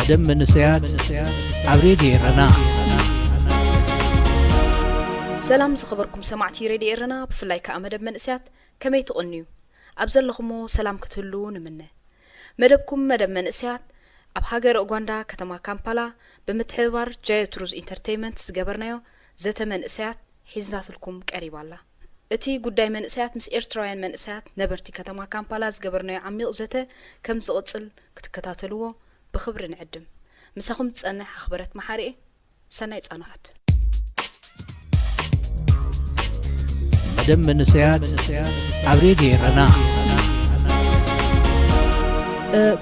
ደም መንእሰያት ኣብ ሬድዮ ኤረና። ሰላም ዝኸበርኩም ሰማዕቲ ሬድዮ ኤረና፣ ብፍላይ ከኣ መደብ መንእሰያት ከመይ ትቕንዩ? ኣብ ዘለኹሞ ሰላም ክትህሉ ንምነ። መደብኩም መደብ መንእሰያት ኣብ ሃገረ ኡጋንዳ ከተማ ካምፓላ ብምትሕብባር ጃዮ ትሩዝ ኢንተርተይመንት ዝገበርናዮ ዘተ መንእሰያት ሒዝናትልኩም ቀሪባ ኣላ። እቲ ጉዳይ መንእሰያት ምስ ኤርትራውያን መንእሰያት ነበርቲ ከተማ ካምፓላ ዝገበርናዮ ዓሚቕ ዘተ ከም ዝቕጽል ክትከታተልዎ ብኽብሪ ንዕድም። ምሳኹም ዝጸንሕ ኣኽበረት መሓሪኤ። ሰናይ ጻንሖት። መደብ መንእሰያት ኣብ ሬድዮ ኤረና።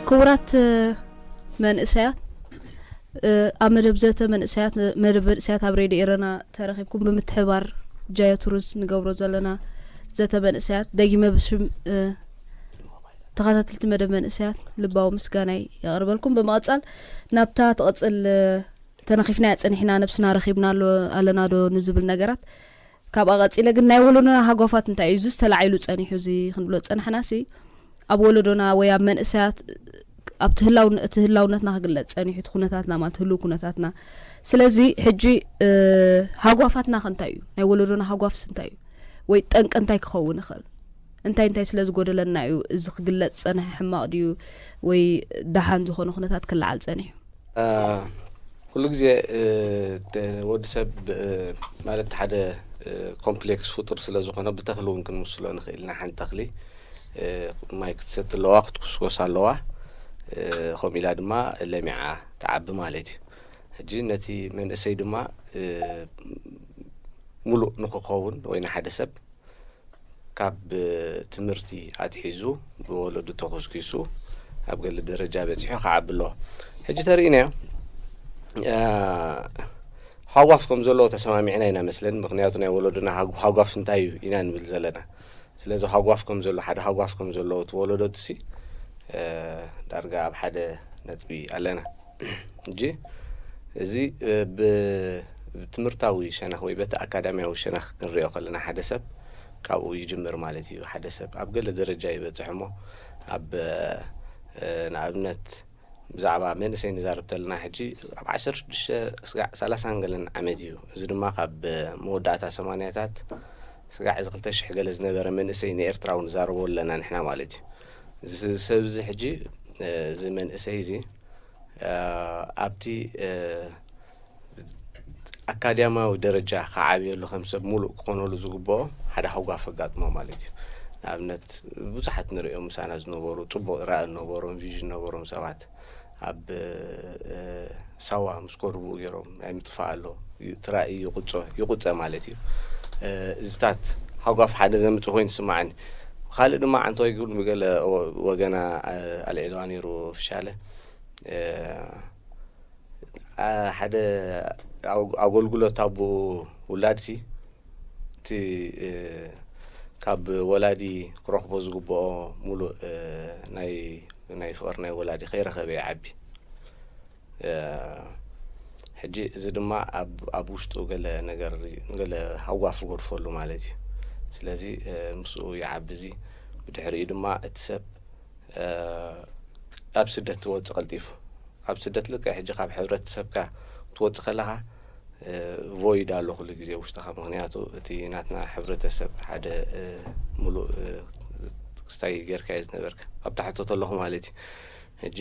ክቡራት መንእሰያት፣ ኣብ መደብ ዘተ መንእሰያት፣ መደብ መንእሰያት ኣብ ሬድዮ ኤረና ተረኺብኩም ብምትሕባር ጃዮ ቱሩስ ንገብሮ ዘለና ዘተ መንእሰያት ደጊመ ብሽም ተኸታተልቲ መደብ መንእሰያት ልባዊ ምስጋናይ የቕርበልኩም። ብምቕጻል ናብታ ትቕጽል ተነኺፍናያ ጸኒሕና ነብስና ረኺብና ኣሎ ኣለና ዶ ንዝብል ነገራት ካብኣ ቀጺለ ግን ናይ ወለዶና ሃጓፋት እንታይ እዩ? እዚስ ተላዒሉ ጸኒሑ እዚ ክንብሎ ዝጸናሕናሲ ኣብ ወለዶና ወይ ኣብ መንእሰያት ኣብቲ ህላው እቲ ህላውነትና ክግለጽ ጸኒሑ እቲ ኩነታትና ማለት ህልው ኩነታትና። ስለዚ ሕጂ ሃጓፋትና ከ እንታይ እዩ? ናይ ወለዶና ሃጓፍስ እንታይ እዩ? ወይ ጠንቂ እንታይ ክኸውን ይኽእል? እንታይ እንታይ ስለ ዝጎደለና እዩ እዚ ክግለጽ ዝጸንሐ ሕማቕ ድዩ ወይ ደሓን ዝኾነ ኩነታት ክለዓል ጸኒሑ? ኩሉ ግዜ ወዲ ሰብ ማለት ሓደ ኮምፕሌክስ ፍጡር ስለ ዝኾነ ብተኽሊ እውን ክንምስሎ ንኽእል ኢና። ሓንቲ ተኽሊ ማይ ክትሰቲ ኣለዋ፣ ክትኩስኮስ ኣለዋ፣ ከምኡ ኢላ ድማ ለሚዓ ትዓቢ ማለት እዩ። ሕጂ ነቲ መንእሰይ ድማ ሙሉእ ንክኸውን ወይ ንሓደ ሰብ ካብ ትምህርቲ ኣትሒዙ ብወለዱ ተኾስኪሱ ኣብ ገለ ደረጃ በፂሑ ክዓቢ ኣለዎ። ሕጂ ተርእናዮ ሃጓፍ ከም ዘለዎ ተሰማሚዕና ኢና መስለን። ምክንያቱ ናይ ወለዶና ሃጓፍ እንታይ እዩ ኢና ንብል ዘለና። ስለዚ ሃጓፍ ከም ዘሎ ሓደ ሃጓፍ ከም ዘለዎ እቲ ወለዶ ሲ ዳርጋ ኣብ ሓደ ነጥቢ ኣለና። እጂ እዚ ብትምህርታዊ ሸነኽ ወይ በቲ ኣካዳሚያዊ ሸነኽ ክንሪኦ ከለና ሓደ ሰብ ካብኡ ይጅምር ማለት እዩ። ሓደ ሰብ ኣብ ገለ ደረጃ ይበፅሕ እሞ ኣብ ንኣብነት ብዛዕባ መንእሰይ ንዛረብ ተለና ሕጂ ኣብ ዓሰርተ ሽዱሽተ ስጋዕ ሰላሳን ገለን ዓመት እዩ። እዚ ድማ ካብ መወዳእታ ሰማንያታት ስጋዕ እዚ ክልተ ሽሕ ገለ ዝነበረ መንእሰይ ንኤርትራ እውን ንዛረቦ ኣለና ንሕና ማለት እዩ። እዚ ሰብ እዚ ሕጂ እዚ መንእሰይ እዚ ኣብቲ ኣካዳሚያዊ ደረጃ ክዓብየሉ ከም ሰብ ሙሉእ ክኾነሉ ዝግብኦ ሓደ ሃጓፍ ኣጋጥሞ ማለት እዩ። ንኣብነት ብዙሓት ንሪኦም ምሳና ዝነበሩ ፅቡቕ ራኢ ነበሮም ቪዥን ነበሮም ሰባት ኣብ ሳዋ ምስ ኮርብኡ ገይሮም ናይ ምጥፋእ ኣሎ እቲ ራኢ ይቁፀ ማለት እዩ። እዚታት ሃጓፍ ሓደ ዘምፅ ኮይኑ ስማዓኒ። ካልእ ድማ ዓንተወይ ክብል ብገለ ወገና ኣልዒልዋ ነይሩ ፍሻለ ሓደ ኣገልግሎት ኣቦኡ ውላድሲ እቲ ካብ ወላዲ ክረኽቦ ዝግብኦ ሙሉእ ናይ ናይ ፍቕሪ ናይ ወላዲ ከይረኸበ ይዓቢ። ሕጂ እዚ ድማ ኣብ ውሽጡ ገለ ነገር ገለ ሃጓፍ ይጎድፈሉ ማለት እዩ። ስለዚ ምስኡ ይዓቢ። እዚ ብድሕሪኡ ድማ እቲ ሰብ ኣብ ስደት ትወፅእ ቀልጢፉ። ኣብ ስደት ልክዕ ሕጂ ካብ ሕብረተሰብካ ክትወፅእ ከለኻ ቮይድ ኣሎ ኩሉ ግዜ ውሽጥኻ። ምክንያቱ እቲ ናትና ሕብረተሰብ ሓደ ሙሉእ ክስታይ ጌርካዮ ዝነበርካ ኣብታ ሕቶ ተለኹ ማለት እዩ። ሕጂ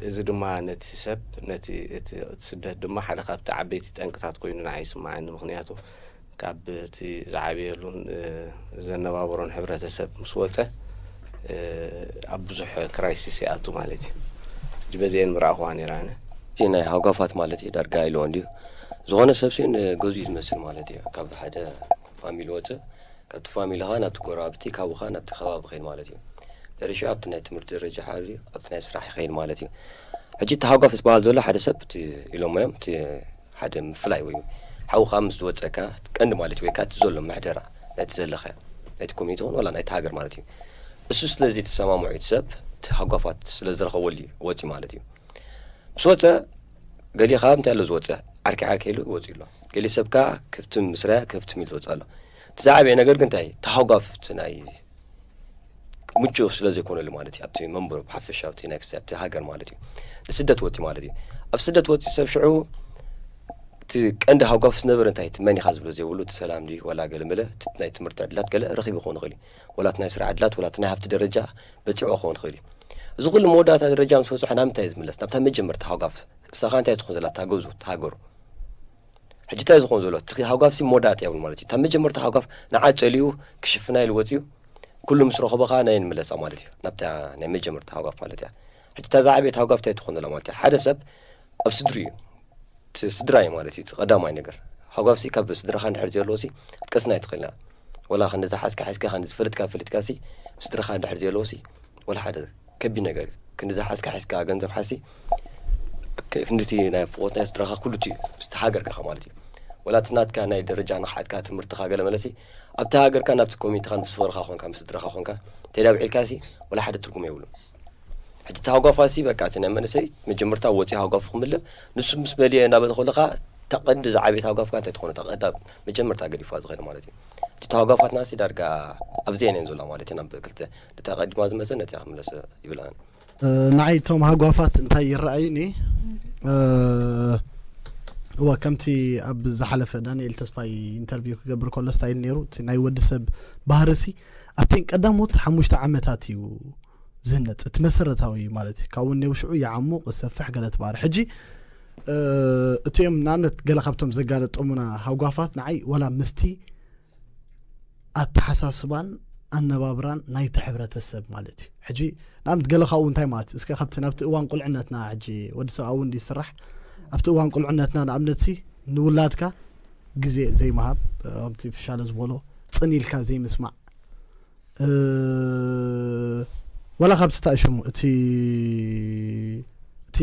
እዚ ድማ ነቲ ሰብ ነቲ እቲ ስደት ድማ ሓደ ካብቲ ዓበይቲ ጠንቅታት ኮይኑ ንዓይ ይስምዓኒ። ምክንያቱ ካብ እቲ ዝዓበየሉን ዘነባበሮን ሕብረተሰብ ምስ ወፀ ኣብ ብዙሕ ክራይሲስ ይኣቱ ማለት እዩ። ሕጂ በዚአን ምረኣኹዋ ነይረ ኣነ። እቲ ናይ ሃጓፋት ማለት እዩ ዳርጋ ኢልዎ እንድዩ። ዝኾነ ሰብ ሲን ገዙ እዩ ዝመስል ማለት እዩ። ካብ ሓደ ፋሚሊ ወፅእ ካብቲ ፋሚሊኻ ናብቲ ጎረባብቲ ካብኻ ናብቲ ከባቢ ኸይድ ማለት እዩ። ደሪሹ ኣብቲ ናይ ትምህርቲ ደረጃ ሓሪዩ ኣብቲ ናይ ስራሕ ይኸይድ ማለት እዩ። ሕጂ እቲ ሃጓፍ ዝበሃል ዘሎ ሓደ ሰብ እቲ ኢሎሞ እዮም እቲ ሓደ ምፍላይ ወይ ሓውኻ ምስ ዝወፀካ ቀንዲ ማለት ወይ ከዓ እቲ ዘሎ ምሕደራ ናይቲ ዘለኻዮ ናይቲ ኮሚኒቲ ኹን ዋላ ናይቲ ሃገር ማለት እዩ። እሱ ስለዚ ተሰማምዑ እቲ ሰብ እቲ ሃጓፋት ስለ ዝረኸበሉ እዩ ወፂ ማለት እዩ። ምስ ወፀ ገሊኻ እንታይ ኣሎ ዝወፀ ዓርኪ ዓርኪ ኢሉ ወፂ ኣሎ። ገሊ ሰብ ከዓ ከፍትም ምስራያ ከፍትም ኢሉ ወፂ ኣሎ። እቲ ዝዓበየ ነገር ግን እንታይ ተሃጓፍ እቲ ናይ ምቹእ ስለ ዘይኮነሉ ማለት እዩ። ኣብቲ መንበሩ ብሓፈሻ ኣብቲ ናይ ኣብቲ ሃገር ማለት እዩ። ንስደት ወፂ ማለት እዩ። ኣብ ስደት ወፂ ሰብ ሽዑ እቲ ቀንዲ ሃጓፍ ዝነበረ እንታይ እቲ መን ኢኻ ዝብሎ ዘይብሉ እቲ ሰላም ድዩ ዋላ ገለ መለ እቲ ናይ ትምህርቲ ዕድላት ገለ ረኺቡ ክኸውን ይኽእል እዩ። ዋላ እቲ ናይ ስራሕ ዕድላት ዋላ እቲ ናይ ሃብቲ ደረጃ በፂዖ ክኸውን ይኽእል እዩ። እዚ ኩሉ መወዳእታ ደረጃ ምስ በፅሖ ናብ ምንታይ ዝምለስ ናብታ መጀመርታ ሃጓፍ እሳኻ እንታይ ትኾን ዘላ እታ ገዙ እታ ሃገሩ ሕጂ እንታይ ዝኾን ዘሎ እቲ ሃጓፍ ሲ መወዳእታ የብሉ ማለት እዩ። እታ መጀመርታ ሃጓፍ ንዓ ፀሊኡ ክሽፍና ኢሉ ወፂኡ ኩሉ ምስ ረኸቦ ከዓ ናይ ንምለሳ ማለት እዩ ናብታ ናይ መጀመርታ ሃጓፍ ማለት እያ። ሕጂ እታ ዝዓበየት ሃጓፍ እንታይ ትኾን ዘላ ማለት እዩ። ሓደ ሰብ ኣብ ስድሪ እዩ እቲ ስድራ እዩ ማለት እዩ። እቲ ቀዳማይ ነገር ሃጓፍ ሲ ካብ ስድራኻ እንድሕር ዘሎ ሲ ክትቀስና ኣይትኽእልና። ወላ ክንዲ ዝሓዝካ ሓዝካ ክንዲ ዝፈለጥካ ፈሊጥካ ሲ ስድራኻ እንድሕር ዘሎ ሲ ወላ ሓደ ከቢድ ነገር እዩ። ክንዲ ዝሓዝካ ሓዝካ ገንዘብ ሓሲ ክንድቲ ናይ ፍቆት ናይ ስድራኻ ኩሉ እቲ ምስቲ ሃገርካ ማለት እዩ። ወላ እቲ ናትካ ናይ ደረጃ ንኽሓትካ ትምህርትኻ ገለ መለሲ ኣብቲ ሃገርካ ናብቲ ኮሚኒቲኻ ምስ ወርኻ ኮንካ ምስ ስድራኻ ኮንካ ተዳብዒልካ ሲ ወላ ሓደ ትርጉም የብሉ። ሕጂ እቲ ሃጓፋ ሲ በቃ እቲ ናይ መንእሰይ መጀመርታ ወፂ ሃጓፉ ክምልእ ንሱ ምስ በልየ እናበለ ከለኻ ተቐዲ ዝዓበየት ሃጓፍካ እንታይ ትኾነ ተቐዳ መጀመርታ ገዲፋ ዝኸደ ማለት እዩ። እቲ ሃጓፋትና ሲ ዳርጋ ኣብዚ እየን ዘሎ ማለት እዩ ናብ ክልተ ነታ ቀዲማ ዝመፀ ነቲኣ ክምለሰ ይብላን። ንዓይ እቶም ሃጓፋት እንታይ ይረኣዩኒ እወ ከምቲ ኣብ ዝሓለፈ ዳንኤል ተስፋይ ኢንተርቪው ክገብር ከሎ ስታይል ነይሩ እቲ ናይ ወዲ ሰብ ባህርሲ ኣብተን ቀዳሞት ሓሙሽተ ዓመታት እዩ ዝህነፅ እቲ መሰረታዊ ማለት እዩ ካብኡ እኔው ሽዑ ይዓሙቕ ዝሰፍሕ ገለ ትባህር ሕጂ እቲኦም ንኣብነት ገለ ካብቶም ዘጋለጠሙና ሃጓፋት ንዓይ ዋላ ምስቲ ኣተሓሳስባን ኣነባብራን ናይቲ ሕብረተሰብ ማለት እዩ። ሕጂ ንኣብነት ገለ ካብኡ እንታይ ማለት እዩ? እስከ ካብቲ ናብቲ እዋን ቁልዕነትና ሕጂ ወዲ ሰብ ኣብኡ እንዲ ይስራሕ ኣብቲ እዋን ቁልዕነትና ንኣብነት ሲ ንውላድካ ግዜ ዘይምሃብ ከምቲ ፍሻለ ዝበሎ ጽን ኢልካ ዘይምስማዕ ወላ ካብቲ ታእሽሙ እቲ እቲ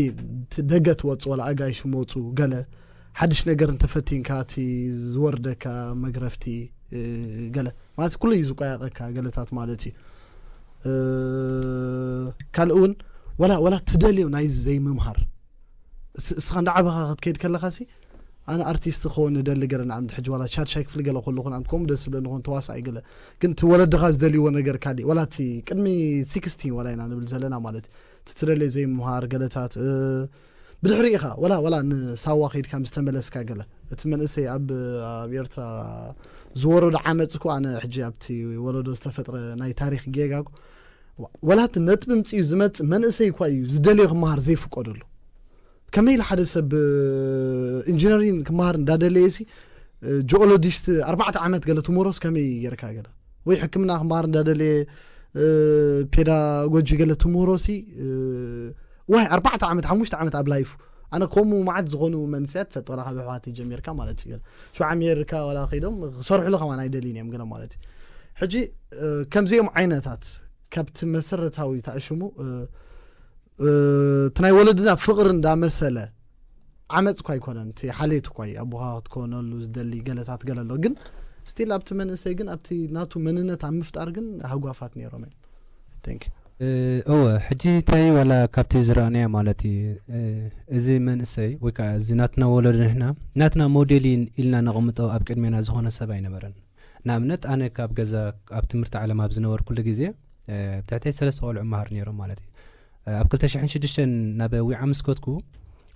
ደገ ትወፁ ወላ ኣጋይሽ መፁ ገለ ሓድሽ ነገር እንተፈቲንካ እቲ ዝወርደካ መግረፍቲ ገለ ማለት ኩሉ እዩ ዝቆያቀካ ገለታት ማለት እዩ። ካልእ እውን ወላ ወላ ትደልዮ ናይ ዘይምምሃር እስኻ እንዳዓበኻ ክትከይድ ከለኻ ሲ ኣነ ኣርቲስት ክኸውን እደሊ ገለ ንኣብነት ሕጂ ዋላ ሻድሻይ ክፍሊ ገለ ከለኹ ንኣብነት ከምኡ ደስ ዝብለኒ ኾን ተዋሳኣይ ገለ ግን እቲ ወለድኻ ዝደልይዎ ነገር ካሊእ ዋላ እቲ ቅድሚ ሲክስቲን ዋላ ኢና ንብል ዘለና ማለት እቲ ትደልዮ ዘይምሃር ገለታት ብድሕሪ ኢኻ ወላ ወላ ንሳዋ ከይድካ ምስ ተመለስካ ገለ እቲ መንእሰይ ኣብ ኣብ ኤርትራ ዝወረዶ ዓመፅ እኮ ኣነ ሕጂ ኣብቲ ወለዶ ዝተፈጥረ ናይ ታሪክ ጌጋ ወላ እቲ ነጥቢ ምፅኡ ዝመፅእ መንእሰይ እኳ እዩ ዝደልዮ ክመሃር ዘይፍቀደሉ ከመይ ኢሉ ሓደ ሰብ ኢንጂነሪን ክመሃር እንዳደለየ ሲ ጂኦሎጂስት ኣርባዕተ ዓመት ገለ ትምህሮስ ከመይ ጌርካ ገለ ወይ ሕክምና ክመሃር እንዳደለየ ፔዳጎጂ ገለ ትምህሮ ሲ ዋይ ኣርባዕተ ዓመት ሓሙሽተ ዓመት ኣብ ላይፉ ኣነ ከምኡ መዓት ዝኾኑ መንስያት ፈጠራ ካብ ኣሕዋት ጀሚርካ ማለት እዩ ገለ ሸውዓ ሜርካ ዋላ ከይዶም ክሰርሕሉ ከማን ኣይደልዩን እዮም ገለ ማለት እዩ ሕጂ ከምዚኦም ዓይነታት ካብቲ መሰረታዊ ተኣሽሙ እቲ ናይ ወለድና ፍቕሪ እንዳመሰለ ዓመፅ እኳ ኣይኮነን እቲ ሓሌት እኳ ኣቦኻ ክትኮነሉ ዝደሊ ገለታት ገለ ኣሎ ግን ስቲል ኣብቲ መንእሰይ ግን ኣብቲ ናቱ መንነት ኣብ ምፍጣር ግን ሃጓፋት ነይሮም እዮም thank you እወ ሕጂ እንታይ ዋላ ካብቲ ዝረኣናዮ ማለት እዩ እዚ መንእሰይ ወይ ከዓ እዚ ናትና ወለዶ ንሕና ናትና ሞዴል ኢልና ነቐምጦ ኣብ ቅድሜና ዝኾነ ሰብ ኣይነበረን ንኣብነት ኣነ ካብ ገዛ ኣብ ትምህርቲ ዓለም ኣብ ዝነበርኩሉ ግዜ ብትሕተይ ሰለስተ ቆልዑ መሃር ነይሮም ማለት እዩ ኣብ ክልተ ሽሕን ሽዱሽተን ናብ ዊዓ ምስ ከድኩ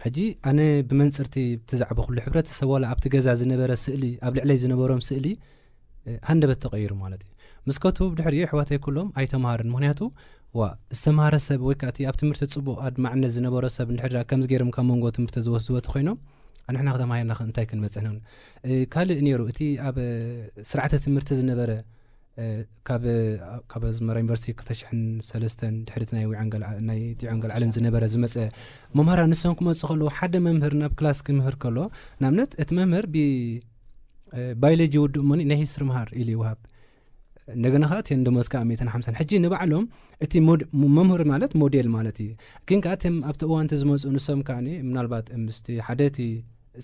ሕጂ ኣነ ብመንፅርቲ ብትዛዕበ ኩሉ ሕብረተሰብ ዋላ ኣብቲ ገዛ ዝነበረ ስእሊ ኣብ ልዕለይ ዝነበሮም ስእሊ ሃንደበት ተቐይሩ ማለት እዩ ምስ ከቱ ብድሕሪኡ ኣሕዋተይ ኩሎም ኣይተምሃርን ምክንያቱ ዋ ዝተምሃረ ሰብ ወይ ከዓ እቲ ኣብ ትምህርቲ ፅቡቕ ኣድማዕነት ዝነበሮ ሰብ እንድሕር ከምዚ ገይሮም ካብ መንጎ ትምህርቲ ዝወስድዎ እቲ ኮይኖም ኣንሕና ከተማሂርና ከ እንታይ ክንበፅሕ ነው ካልእ ነይሩ እቲ ኣብ ስርዓተ ትምህርቲ ዝነበረ ካብ ካብ ኣዝመራ ዩኒቨርሲቲ ክልተ ሽሕን ሰለስተን ድሕሪ ናይ ዊዓንገል ናይ ቲዖንገል ዓለም ዝነበረ ዝመፀ መምሃራ ንሶም ክመፁ ከለዉ ሓደ መምህር ናብ ክላስ ክምህር ከሎ ንኣብነት እቲ መምህር ብ ባዮሎጂ ውድእ እሞኒ ናይ ሂስትሪ ምሃር ኢሉ ይወሃብ እንደገና ከዓ እተን ደሞዝ ከዓ ሚእትን ሓምሳን ሕጂ ንባዕሎም እቲ መምህር ማለት ሞዴል ማለት እዩ ግን ከዓ እቶም ኣብቲ እዋንቲ ዝመፁ ንሶም ከዓ ምናልባት ምስቲ ሓደ እቲ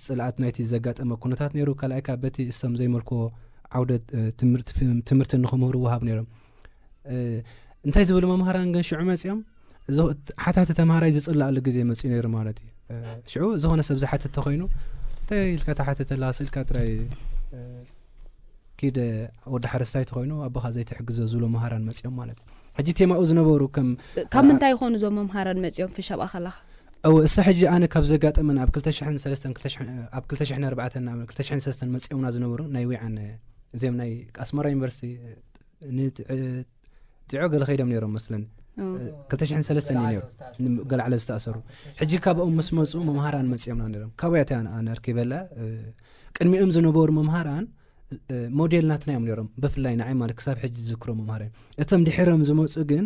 ፅልኣት ናይቲ ዘጋጠመ ኩነታት ነይሩ ካልኣይ ከዓ በቲ እሶም ዘይመልክዎ ዓውደ ትምህርቲ ንክምህሩ ወሃብ ነይሮም እንታይ ዝብሉ መምሃራን ግን ሽዑ መፂኦም ሓታቲ ተምሃራይ ዝፅላኣሉ ግዜ መፅኡ ነይሩ ማለት እዩ ሽዑ ዝኾነ ሰብ ዝሓትት ተኮይኑ እንታይ ኢልካ ተሓትተላ ስእልካ ጥራይ ኪድ ወዲ ሓረስታይ ተኮይኑ ኣቦኻ ዘይትሕግዞ ዝብሎ መሃራን መፂኦም ማለት እዩ ሕጂ ቴማኡ ዝነበሩ ከም ካብ ምንታይ ይኾኑ እዞም መምሃራን መፂኦም ፍሻብ ኣኸላኻ? እው እሳ ሕጂ ኣነ ካብ ዘጋጠመን ኣብ ክልተ ሽሕን ሰለስተን ክልተ ሽሕን ኣብ ክልተ ሽሕን ኣርባዕተን ናብ ክልተ ሽሕን ሰለስተን መፂኦምና ዝነበሩ ናይ ዊዓን እዚኦም ናይ ኣስመራ ዩኒቨርሲቲ ንጥዖ ገለ ከይዶም ነይሮም መስለኒ። ክልተ ሽሕን ሰለስተን እዩ ነይሩ። ገለ ዓለ ዝተኣሰሩ። ሕጂ ካብኦም ምስ መፁ መምሃራን መፂኦምና ነይሮም። ካብያ እቲያ ኣነ ኣርኪበላ ቅድሚኦም ዝነበሩ መምሃራን ሞዴል ናትና እዮም ነይሮም። ብፍላይ ንዓይ ማለት ክሳብ ሕጂ ዝዝክሮ መምሃራይ እቶም ድሒሮም ዝመፁ ግን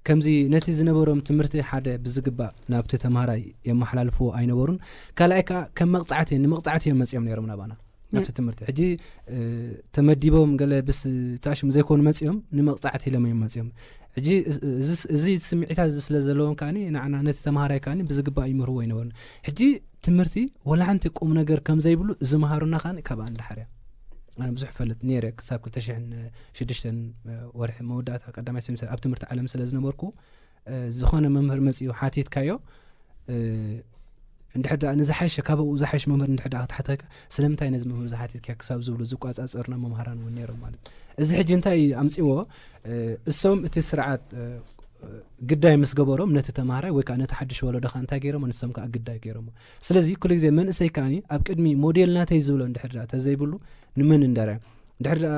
ከምዚ ነቲ ዝነበሮም ትምህርቲ ሓደ ብዝግባእ ናብቲ ተምሃራይ የመሓላልፍዎ ኣይነበሩን። ካልኣይ ከዓ ከም መቕፃዕቲ ንመቕፃዕቲ እዮም መፂኦም ነይሮም ናባና ናብቲ ትምህርቲ። ሕጂ ተመዲቦም ገለ ብስ ታሽም ዘይኮኑ መፂኦም ንመቕፃዕቲ ኢሎም እዮም መፂኦም። ሕጂ እዚ ስምዒታት እዚ ስለ ዘለዎም ከዓኒ ንዓና ነቲ ተምሃራይ ከዓኒ ብዝግባእ ይምህርዎ ኣይነበሩን። ሕጂ ትምህርቲ ወላ ሓንቲ ቁም ነገር ከም ዘይብሉ ዝመሃሩና ከዓኒ ካብኣ ንደሓር እያ። ኣነ ብዙሕ ፈልጥ ነይረ ክሳብ ክልተ ሽሕን ሽዱሽተን ወርሒ መወዳእታ ቀዳማይ ሴሚስተር ኣብ ትምህርቲ ዓለም ስለ ዝነበርኩ ዝኾነ መምህር መፂኡ ሓቲትካዮ እንድሕር ደኣ ንዝሓሸ ካብኡ ዝሓሽ መምህር እንድሕር ደኣ ክትሓተካ ስለምንታይ ነዚ መምህር ዝሓቲትካ ክሳብ ዝብሉ ዝቋፃፀርና መምሃራን እውን ነይሮም ማለት እዩ። እዚ ሕጂ እንታይ ኣምፅዎ እሶም እቲ ስርዓት ግዳይ ምስ ገበሮም ነቲ ተምሃራይ ወይ ከዓ ነቲ ሓድሽ ወለዶ ከዓ እንታይ ገይሮሞ ንሶም ከዓ ግዳይ ገይሮሞ። ስለዚ ኩሉ ግዜ መንእሰይ ከዓኒ ኣብ ቅድሚ ሞዴል ናተይ ዝብሎ እንድሕር ደኣ ተዘይብሉ ንመን እንዳርያ እንድሕር ደኣ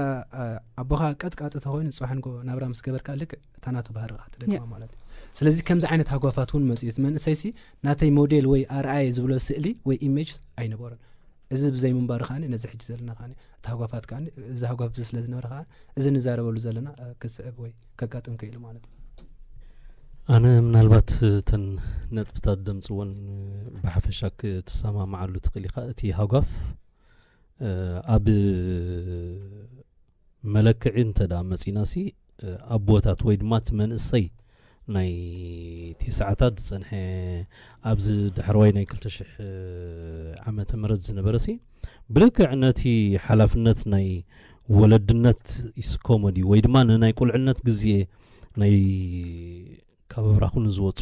ኣቦኻ ቀጥቃጢ ተኮይኑ ፅባሕ ንጎ ናብራ ምስ ገበርካ ልክዕ እታ ናቱ ባህሪ ከዓ ትደግማ ማለት እዩ። ስለዚ ከምዚ ዓይነት ሃጓፋት እውን መፅኡ እቲ መንእሰይ ሲ ናተይ ሞዴል ወይ ኣርኣየ ዝብሎ ስእሊ ወይ ኢሜጅ ኣይነበሮን። እዚ ብዘይ ምንባሩ ከዓኒ ነዚ ሕጂ ዘለና ከዓኒ እቲ ሃጓፋት ከዓኒ እዚ ሃጓፍ እዚ ስለ ዝነበረ ከዓ እዚ ንዛረበሉ ዘለና ክስዕብ ወይ ከጋጥም ክኢሉ ማለት እዩ። ኣነ ምናልባት እተን ነጥብታት ደምፅወን ብሓፈሻ ክትሰማማዓሉ ትኽእል ኢኻ። እቲ ሃጓፍ ኣብ መለክዒ እንተ ደኣ መፂና ሲ ኣቦታት ወይ ድማ እቲ መንእሰይ ናይ ቴስዓታት ዝፀንሐ ኣብዚ ዳሕረዋይ ናይ ክልተ ሽሕ ዓመተ ምህረት ዝነበረ ሲ ብልክዕ ነቲ ሓላፍነት ናይ ወለድነት ይስከሞ ድዩ ወይ ድማ ንናይ ቁልዕነት ግዜ ናይ ካብ ኣብራኹ ንዝወፁ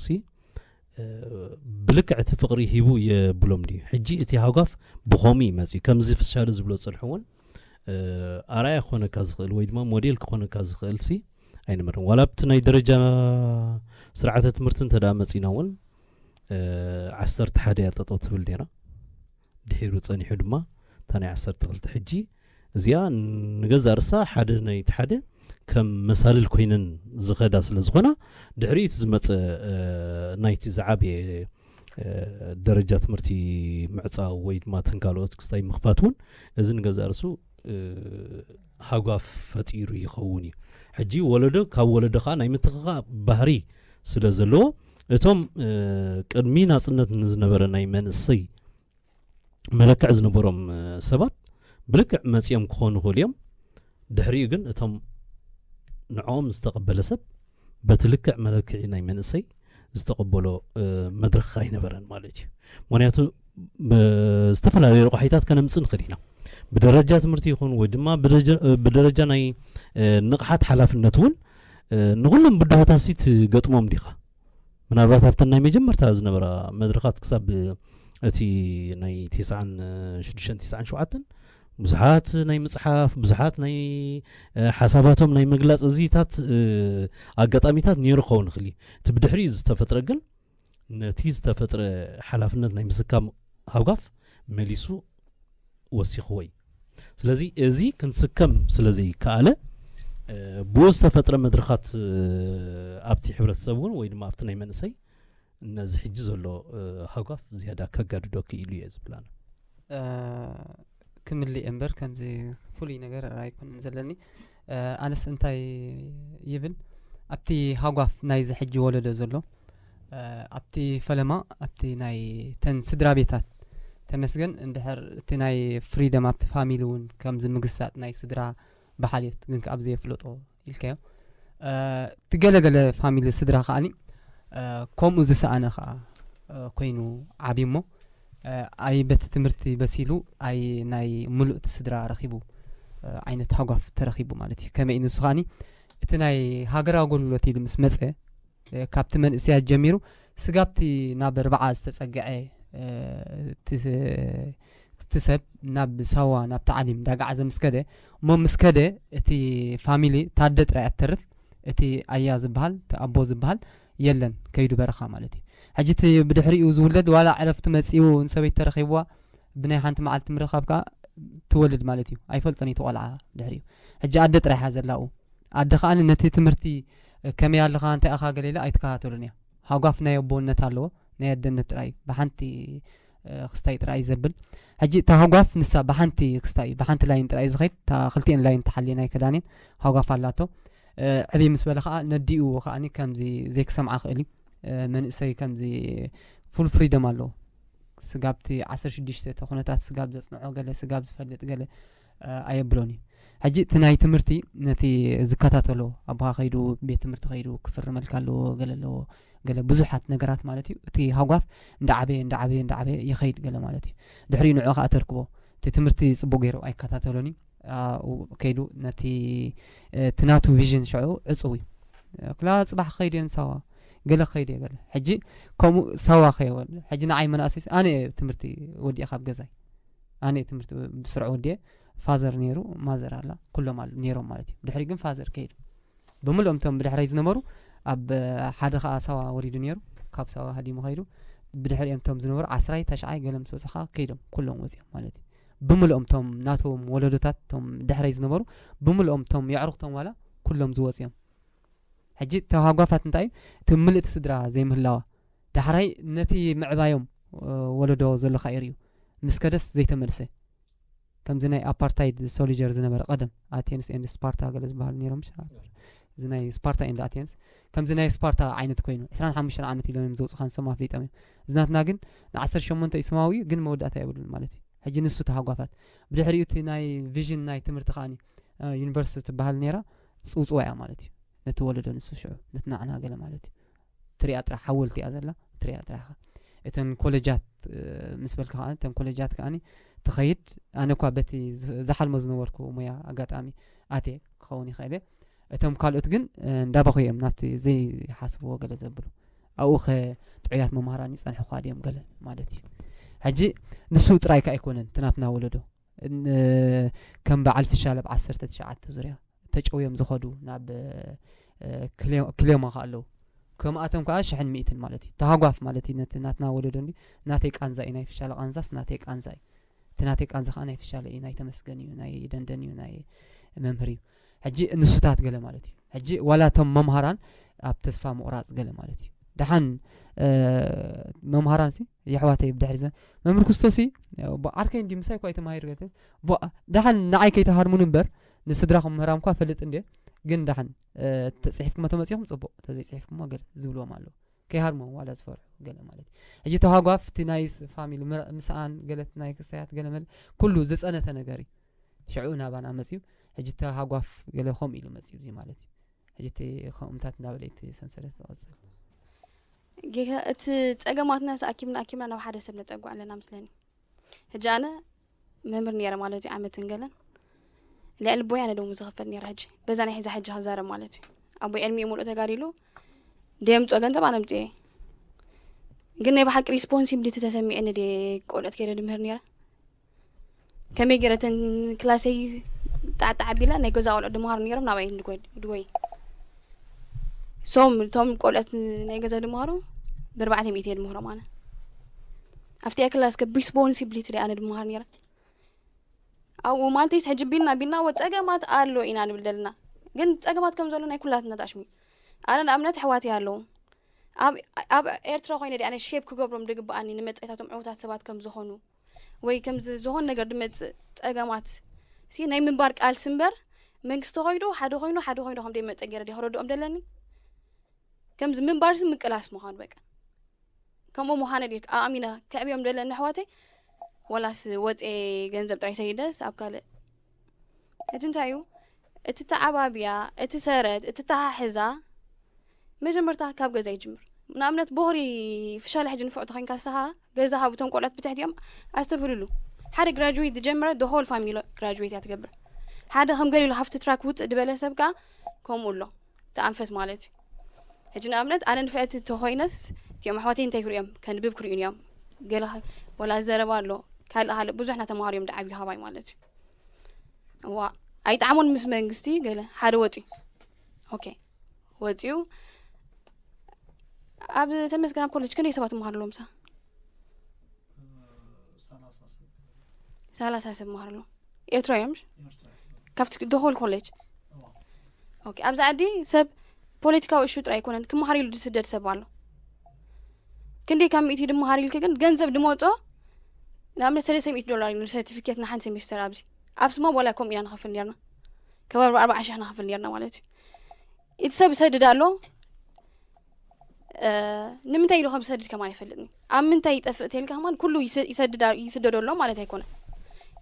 ሲ ብልክዕ እቲ ፍቕሪ ሂቡ የብሎም ድዩ? ሕጂ እቲ ሃጓፍ ብኸምኡ ይመፅእ ከምዚ ፍሻለ ዝብሎ ፅንሒ እውን ኣርኣያ ክኾነካ ዝኽእል ወይ ድማ ሞዴል ክኾነካ ዝኽእል ሲ ኣይንመርን። ዋላ ኣብቲ ናይ ደረጃ ስርዓተ ትምህርቲ እንተ ደኣ መፂና እውን ዓሰርተ ሓደ እያ ጠጠው ትብል ነይራ። ድሒሩ ፀኒሑ ድማ እታ ናይ ዓሰርተ ክልተ ሕጂ እዚኣ ንገዛ ርሳ ሓደ ናይቲ ሓደ ከም መሳልል ኮይነን ዝኸዳ ስለ ዝኾና ድሕሪኡ እቲ ዝመፀ ናይቲ ዝዓበየ ደረጃ ትምህርቲ ምዕፃው ወይ ድማ ተንካልኦት ክስታይ ምኽፋት እውን እዚ ንገዛ ርሱ ሃጓፍ ፈጢሩ ይኸውን እዩ። ሕጂ ወለዶ ካብ ወለዶ ከዓ ናይ ምትኽኻእ ባህሪ ስለ ዘለዎ እቶም ቅድሚ ናፅነት ንዝነበረ ናይ መንእሰይ መለክዕ ዝነበሮም ሰባት ብልክዕ መፂኦም ክኾኑ ይኽእሉ እዮም። ድሕሪኡ ግን እቶም ንዕኦም ዝተቐበለ ሰብ በቲ ልክዕ መለክዒ ናይ መንእሰይ ዝተቐበሎ መድረኽ ኣይነበረን ማለት እዩ። ምክንያቱ ዝተፈላለዩ ረቋሒታት ከነምፅእ ንኽእል ኢና። ብደረጃ ትምህርቲ ይኹን ወይ ድማ ብደረጃ ናይ ንቕሓት ሓላፍነት እውን ንኩሎም ብድሆታት ሲ ትገጥሞም ዲኻ? ምናልባት ኣብተን ናይ መጀመርታ ዝነበራ መድረኻት ክሳብ እቲ ናይ ቴስዓን ሽዱሽተን ቴስዓን ሸውዓተን ብዙሓት ናይ ምፅሓፍ ብዙሓት ናይ ሓሳባቶም ናይ ምግላፅ እዚታት ኣጋጣሚታት ነይሩ ክኸውን ይኽእል እዩ። እቲ ብድሕሪኡ ዝተፈጥረ ግን ነቲ ዝተፈጥረ ሓላፍነት ናይ ምስካም ሃጓፍ መሊሱ ወሲኽዎ እዩ። ስለዚ እዚ ክንስከም ስለ ዘይከኣለ ብኡ ዝተፈጥረ መድረኻት ኣብቲ ሕብረተሰብ እውን ወይ ድማ ኣብቲ ናይ መንእሰይ ነዚ ሕጂ ዘሎ ሃጓፍ ዝያዳ ከጋድዶ ክኢሉ እየ ዝብል ኣነ። ክምልእ እምበር ከምዚ ፍሉይ ነገር ኣይኮነን ዘለኒ። ኣነስ እንታይ ይብል ኣብቲ ሃጓፍ ናይዚ ሕጂ ወለዶ ዘሎ ኣብቲ ፈለማ ኣብቲ ናይ ተን ስድራ ቤታት ተመስገን እንድሕር እቲ ናይ ፍሪደም ኣብቲ ፋሚሊ እውን ከምዚ ምግሳጥ ናይ ስድራ ብሓልዮት ግን ከኣ ብዘየፍለጦ ኢልካዮ። እቲ ገለገለ ፋሚሊ ስድራ ከኣኒ ከምኡ ዝሰኣነ ከኣ ኮይኑ ዓብዩ እሞ ኣይ በቲ ትምህርቲ በሲሉ ኣይ ናይ ሙሉእ እቲ ስድራ ረኺቡ ዓይነት ሃጓፍ ተረኺቡ ማለት እዩ። ከመይ ንሱ ከኣኒ እቲ ናይ ሃገር ኣገልግሎት ኢሉ ምስ መፀ ካብቲ መንእሰያት ጀሚሩ ስጋብቲ ናብ ኣርባዓ ዝተፀግዐ እቲ ሰብ ናብ ሳዋ ናብ ታዕሊም እንዳጋዓዘ ምስ ከደ፣ እሞ ምስ ከደ እቲ ፋሚሊ፣ ታደ ጥራይ እያ ትተርፍ። እቲ ኣያ ዝበሃል፣ እቲ ኣቦ ዝበሃል የለን፣ ከይዱ በረኻ ማለት እዩ። ሕጂ እቲ ብድሕሪኡ ዝውለድ ዋላ ዕረፍቲ መጺኡ ንሰበይቲ ተረኺብዋ ብናይ ሓንቲ መዓልቲ ምርኻብ ከኣ ትወልድ ማለት እዩ። ኣይፈልጦን እዩ እቲ ቆልዓ ድሕሪኡ። ሕጂ ኣደ ጥራይ እያ ዘላኡ። ኣደ ከኣ ነቲ ትምህርቲ ከመይ ኣለኻ፣ እንታይ ኣኻ ገለ ኢላ ኣይትከታተሉን እያ። ሃጓፍ ናይ ኣቦነት ኣለዎ፣ ናይ ኣደነት ጥራይ እዩ። ብሓንቲ ክስታይ ጥራይ እዩ ዘብል። ሕጂ እታ ሃጓፍ ንሳ ብሓንቲ ክስታይ፣ ብሓንቲ ላይን ጥራይ እዩ ዝኸይድ። እታ ክልቲኤን ላይን ተሓልየን ኣይከዳንን። ሃጓፍ ኣላቶ። ዕብይ ምስ በለ ከኣ ነዲኡ ከኣኒ ከምዚ ዘይክሰምዓ ክእል እዩ። መንእሰይ ከምዚ ፉል ፍሪደም ኣለዎ። ስጋብቲ ዓሰርተ ሽዱሽተ እቲ ኩነታት ስጋብ ዘጽንዖ ገለ፣ ስጋብ ዝፈልጥ ገለ ኣየብሎን እዩ። ሕጂ እቲ ናይ ትምህርቲ ነቲ ዝከታተሎ ኣቦኻ ከይዱ ቤት ትምህርቲ ከይዱ ክፍርመልካ ኣለዎ፣ ገለ ኣለዎ፣ ገለ ብዙሓት ነገራት ማለት እዩ። እቲ ሃጓፍ እንዳዓበየ እንዳዓበየ እንዳዓበየ ይኸይድ ገለ ማለት እዩ። ድሕሪኡ ንዑ ከኣ ተርክቦ። እቲ ትምህርቲ ጽቡቅ ገይሩ ኣይከታተሎን እዩ። ኣብኡ ከይዱ ነቲ እቲ ናቱ ቪዥን ሽዑ ዕጽው እዩ። ክላ ጽባሕ ክኸይድ እየ ንሳዋ፣ ገለ ክኸይድ እየ ገለ። ሕጂ ከምኡ ሳዋ ከየወል ሕጂ ንዓይ መናእሰይ ኣነ እየ ትምህርቲ ወዲኤ ካብ ገዛይ ኣነ እየ ትምህርቲ ብስርዑ ወዲኤ። ፋዘር ነይሩ፣ ማዘር ኣላ፣ ኩሎም ኣሉ ነይሮም ማለት እዩ። ድሕሪ ግን ፋዘር ከይዱ ብምልኦም እቶም ብድሕረይ ዝነበሩ ኣብ ሓደ ከዓ ሳዋ ወሪዱ ነይሩ። ካብ ሳዋ ሃዲሙ ከይዱ ብድሕሪኦም እቶም ዝነበሩ ዓስራይ ተሽዓይ ገለ ምስ በፅሑ ከዓ ከይዶም ኩሎም ወፂኦም ማለት እዩ። ብምልኦም እቶም ናቶም ወለዶታት እቶም ድሕረይ ዝነበሩ ብምልኦም እቶም የዕሩኽቶም ዋላ ኩሎም ዝወፅኦም። ሕጂ ተሃጓፋት እንታይ እዩ? እቲ ምልእቲ ስድራ ዘይምህላዋ ዳሕራይ ነቲ ምዕባዮም ወለዶ ዘሎ ካይር እዩ ምስ ከደስ ዘይተመልሰ። ከምዚ ናይ ኣፓርታይድ ሶሊጀር ዝነበረ ቀደም ኣቴንስ ኤንድ ስፓርታ ገለ ዝበሃሉ ነይሮም። እዚ ናይ ስፓርታ ኤንድ ኣቴንስ ከምዚ ናይ ስፓርታ ዓይነት ኮይኑ ዕስራን ሓሙሽተን ዓመት ኢሎም እዮም ዘውፅኻ ንሶም ኣፍሊጦም እዮም። ዝናትና ግን ንዓሰርተ ሸሞንተ እዩ ስማዊ ግን መወዳእታ የብሉን ማለት እዩ። ሕጂ ንሱ ተሃጓፋት ብድሕሪኡ እቲ ናይ ቪዥን ናይ ትምህርቲ ከዓኒ ዩኒቨርሲቲ ትበሃል ነይራ። ፅውፅዋ እያ ማለት እዩ። ነቲ ወለዶ ንሱ ሽዑ ነቲ ናዕና ገለ ማለት እዩ። ትሪኣ ጥራሕ ሓወልቲ እያ ዘላ። ትሪኣ ጥራሕ እተን ኮሌጃት ምስ በልካ ከዓ እተን ኮሌጃት ከዓኒ ትኸይድ። ኣነ እኳ በቲ ዝሓልሞ ዝነበርኩ ሙያ ኣጋጣሚ ኣቴ ክኸውን ይኽእል እየ። እቶም ካልኦት ግን እንዳበኹ እዮም ናብቲ ዘይሓስብዎ ገለ ዘብሉ። ኣብኡ ኸ ጥዑያት መምሃራን ይፀንሑ ኳ ድዮም ገለ ማለት እዩ። ሕጂ ንሱ ጥራይ ከ ኣይኮነን እቲ ናትና ወለዶ ከም በዓል ፍሻለ ብ ዓሰርተ ትሽዓተ ዙርያ ተጨውዮም ዝኸዱ ናብ ክሌማ ከ ኣለዉ። ከምኣቶም ከዓ ሽሕን ሚእትን ማለት እዩ። ተሃጓፍ ማለት እዩ። ነቲ ናትና ወለዶ እንዲ ናተይ ቃንዛ እዩ። ናይ ፍሻለ ቃንዛስ ናተይ ቃንዛ እዩ። እቲ ናተይ ቃንዛ ከዓ ናይ ፍሻለ እዩ። ናይ ተመስገን እዩ። ናይ ደንደን እዩ። ናይ መምህር እዩ። ሕጂ ንሱታት ገለ ማለት እዩ። ሕጂ ዋላ እቶም መምሃራን ኣብ ተስፋ ምቑራፅ ገለ ማለት እዩ። ደሓን መምሃራን ሲ የሕዋተይ ብድሕሪ ዘ መምህር ክስቶሲ ዓርከይ እንዲ ምሳይ እኳ ተማሂር ገለ ደሓን ንዓይ ከይተሃርሙን እምበር ንስድራኹም ምህራም እኳ ፈልጥ እንደ ግን ደሓን ተፅሒፍኩሞ ተመፂኹም ፅቡቕ ተዘይፅሒፍኩሞ ገለ ዝብልዎም ኣለዉ። ከይሃርሞም ዋላ ዝፈርሑ ገለ ማለት እዩ። ሕጂ ተሃጓፍ እቲ ናይ ፋሚሊ ምስኣን ገለት ናይ ክስታያት ገለ መለ ኩሉ ዝፀነተ ነገር እዩ። ሽዑ ናባና መፅዩ ሕጂ ተሃጓፍ ገለ ከምኡ ኢሉ መፅዩ እዚ ማለት እዩ። ሕጂ እቲ ከምኡታት እንዳበለ እቲ ሰንሰለት ዝቐፅል ጌታ እቲ ፀገማትና ተኣኪብና ኣኪብና ናብ ሓደ ሰብ ነፀጉዕ ኣለና ምስለኒ። ሕጂ ኣነ መምህር ነይረ ማለት እዩ ዓመትን ገለን ልዕሊ ቦይ ኣነ ደሞ ዝኸፈል ነይረ። ሕጂ በዛ ናይ ሕዛ ሕጂ ክዛረብ ማለት እዩ። ኣቦይ ዕድሚኡ ሙሉእ ተጋዲሉ ደየምፅኦ ገንዘብ ኣነ ምፅኦ እየ። ግን ናይ ብሓቂ ሪስፖንሲብሊቲ ተሰሚዕኒ ደ ቆልዑት ከይደ ድምህር ነይረ። ከመይ ገይረ እተን ክላሰይ ጣዕጣዕ ኣቢላ ናይ ገዛ ቆልዑ ድምሃሩ ነይሮም ናባይ ድጎይ ድጎይ ሶም እቶም ቆልዑት ናይ ገዛ ድምሃሩ ብርባዕተ ሚእቲ እየ ድምህሮም ኣነ ኣብቲ ክላስ ከ ሪስፖንሲብሊቲ ደ ኣነ ድምሃር ነይረ ኣብኡ ማለተይስ ሕጂ ቢልና ቢልና ወ ፀገማት ኣሎ ኢና ንብል ዘለና ግን ፀገማት ከም ዘሎ ናይ ኩላትና ተኣሽሙ ኣነ ንኣብነት ኣሕዋት ኣለዉ ኣብ ኤርትራ ኮይነ ዲ ኣነ ሼፕ ክገብሮም ድግብኣኒ ንመፅኢታቶም ዕውታት ሰባት ከም ዝኾኑ ወይ ከም ዝኾን ነገር ድመፅእ ፀገማት ሲ ናይ ምንባር ቃልሲ እምበር መንግስቲ ኮይዱ ሓደ ኮይኑ ሓደ ኮይኑ ከም ደይመፀ ገይረ ዲ ክረድኦም ደለኒ ከምዚ ምንባር ሲ ምቅላስ ምዃኑ በቃ ከምኡ ምዃነ ዲ ኣእሚነ ከዕብዮም ደለኒ ኣሕዋተይ ወላስ ወፀ ገንዘብ ጥራይ ሰይደስ ኣብ ካልእ እቲ እንታይ እዩ እቲ ተዓባብያ እቲ ሰረት እቲ ተሓሕዛ መጀመርታ ካብ ገዛ ይጅምር ንኣብነት ቦኽሪ ፍሻለ ሕጂ ንፍዕ ተኮይንካ ስኻ ገዛ ሃብቶም ቆልዑት ብትሕቲኦም ኣስተብህልሉ ሓደ ግራጅዌት ዝጀመረ ሆል ፋሚሊ ግራጅዌት እያ ትገብር ሓደ ከም ገሊሉ ሃፍቲ ትራክ ውፅእ ድበለ ሰብ ከዓ ከምኡ ኣሎ ተኣንፈት ማለት እዩ ሕጂ ንኣብነት ኣነ ንፍዕቲ ተኮይነስ እቲኦም ኣሕዋተይ እንታይ ክሪኦም ከንብብ ክሪኡን እዮም ገለ ወላ ዘረባ ኣሎ ካልእ ካልእ ብዙሕ እናተምሃሩ እዮም ደዓብዩ ካባይ ማለት እዩ። እዋ ኣይጠዓሞን ምስ መንግስቲ ገለ ሓደ ወፂኡ። ኦኬ፣ ወፂኡ ኣብ ተመስገን ኣብ ኮሌጅ ክንደይ ሰባት ይመሃሩ ኣለዉ? ምሳ ሰላሳ ሰብ ሰላሳ ሰብ ይመሃሩ ኣለዉ። ኤርትራ እዮም ምሽ? ኤርትራ ካብቲ the whole college። እዋ ኦኬ፣ ኣብዚ ዓዲ ሰብ ፖለቲካዊ እሹ ጥራይ ኣይኮነን ክመሃር ኢሉ ዝስደድ ሰብ ኣሎ። ክንደይ ካብ ሚእቲ ድመሃር ኢልክ ግን ገንዘብ ድመጾ ንኣብነት ሰለስተ ሚእቲ ዶላር እዩ ሰርቲፊኬት ንሓንቲ ሴሚስተር። ኣብዚ ኣብ ስሞም ዋላ ከምኡ ኢና ንኸፍል ነርና፣ ከባቢ ኣርባዓ ሽሕ ንኸፍል ነርና ማለት እዩ። እቲ ሰብ ይሰድድ ኣሎ። እ፣ ንምንታይ ኢሉ ከም ዝሰድድ ከማን ኣይፈልጥን። ኣብ ምንታይ ይጠፍእ ተልካ ከማን ኩሉ ይስ- ይሰድድ ኣ- ይስደዶ ኣሎ ማለት ኣይኮነን።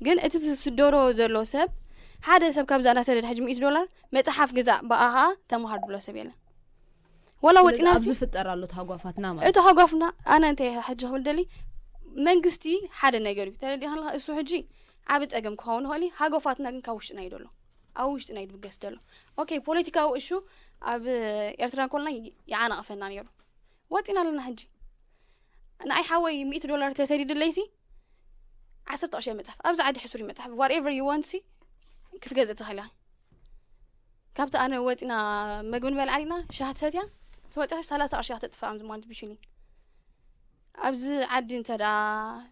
ግን እቲ ዝስደዶ ዘሎ ሰብ ሓደ ሰብ ካብዛ እናሰደድ ሕጂ ሚእቲ ዶላር መጽሓፍ ግዛእ ብኣኻ ተምሃር ድብሎ ሰብ የለን። ወላ ስለዚ ወፂና ኣብዚ ሲ- ፍጠር ኣሎ እቲ ሃጓፋትና ማለት እቲ ሃጓፍና ኣነ እንታይ ሕጂ ክብል ደሊ መንግስቲ ሓደ ነገር እዩ ተረዲኻ ኣለኻ። እሱ ሕጂ ዓቢ ጸገም ክኸውን ይኽእል እዩ። ሃጓፋትና ግን ካብ ውሽጥና እዩ ደሎ፣ ኣብ ውሽጥና እዩ ድብገስ ደሎ። ኦኬ፣ ፖለቲካዊ እሹ ኣብ ኤርትራ ኮልና ይዓናቕፈና ነይሩ። ወፂና ኣለና ሕጂ። ንኣይ ሓወይ ሚእቲ ዶላር ተሰዲድለይ ሲ ዓሰርተ ቅርሺ መጽሓፍ ኣብዚ ዓዲ ሕሱር እዩ መጽሓፍ whatever you want ሲ ክትገዝእ ትኽእል ኢኻ። ካብቲ ኣነ ወፂና መግቢ ንበልዓ ኢና ሻሃ ትሰትያ ትወፅያ ሰላሳ ቅርሺ እያ ክተጥፍእ ኣብዚ ማለት ብሽሊንግ። ኣብዚ ዓዲ እንተ ደኣ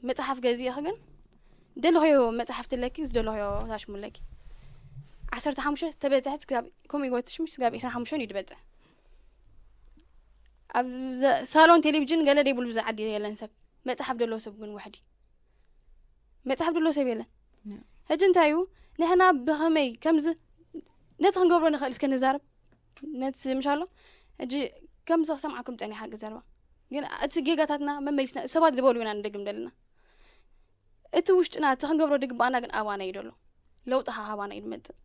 መጽሓፍ ገዚእኺ ግን ደለኽዮ መጽሓፍ ትለኪ ዝደለኽዮ ታሽሙለኪ ዓሰርተ ሓሙሽተ ተበፅሐት ስጋብ ከምኡ ይጎትሽ ምሽ ስጋብ ዕስራ ሓሙሽተ እዩ ዝበፅሕ። ኣብ ዘ- ሳሎን ቴሌቪዥን ገለ ደይብሉ ብዛ ዓዲ የለን ሰብ። መጽሓፍ ደሎ ሰብ ግን ውሕዲ መጽሓፍ ደሎ ሰብ የለን። ሕጂ እንታይ እዩ ንሕና ብኸመይ ከምዚ ነቲ ክንገብሮ ንኽእል እስከ ንዛረብ ነቲ ምሽ ኣሎ። ሕጂ ከምዚ ክሰምዓኩም ጸኒሓ ሓቂ ዘረባ ግን እቲ ጌጋታትና መመሊስና ሰባት ዝበሉ ኢና ንደግም ዘለና። እቲ ውሽጥና እቲ ክንገብሮ ድግባኣና ግን ኣባና እዩ ደሎ። ለውጢ ሃባና እዩ ድመጽእ።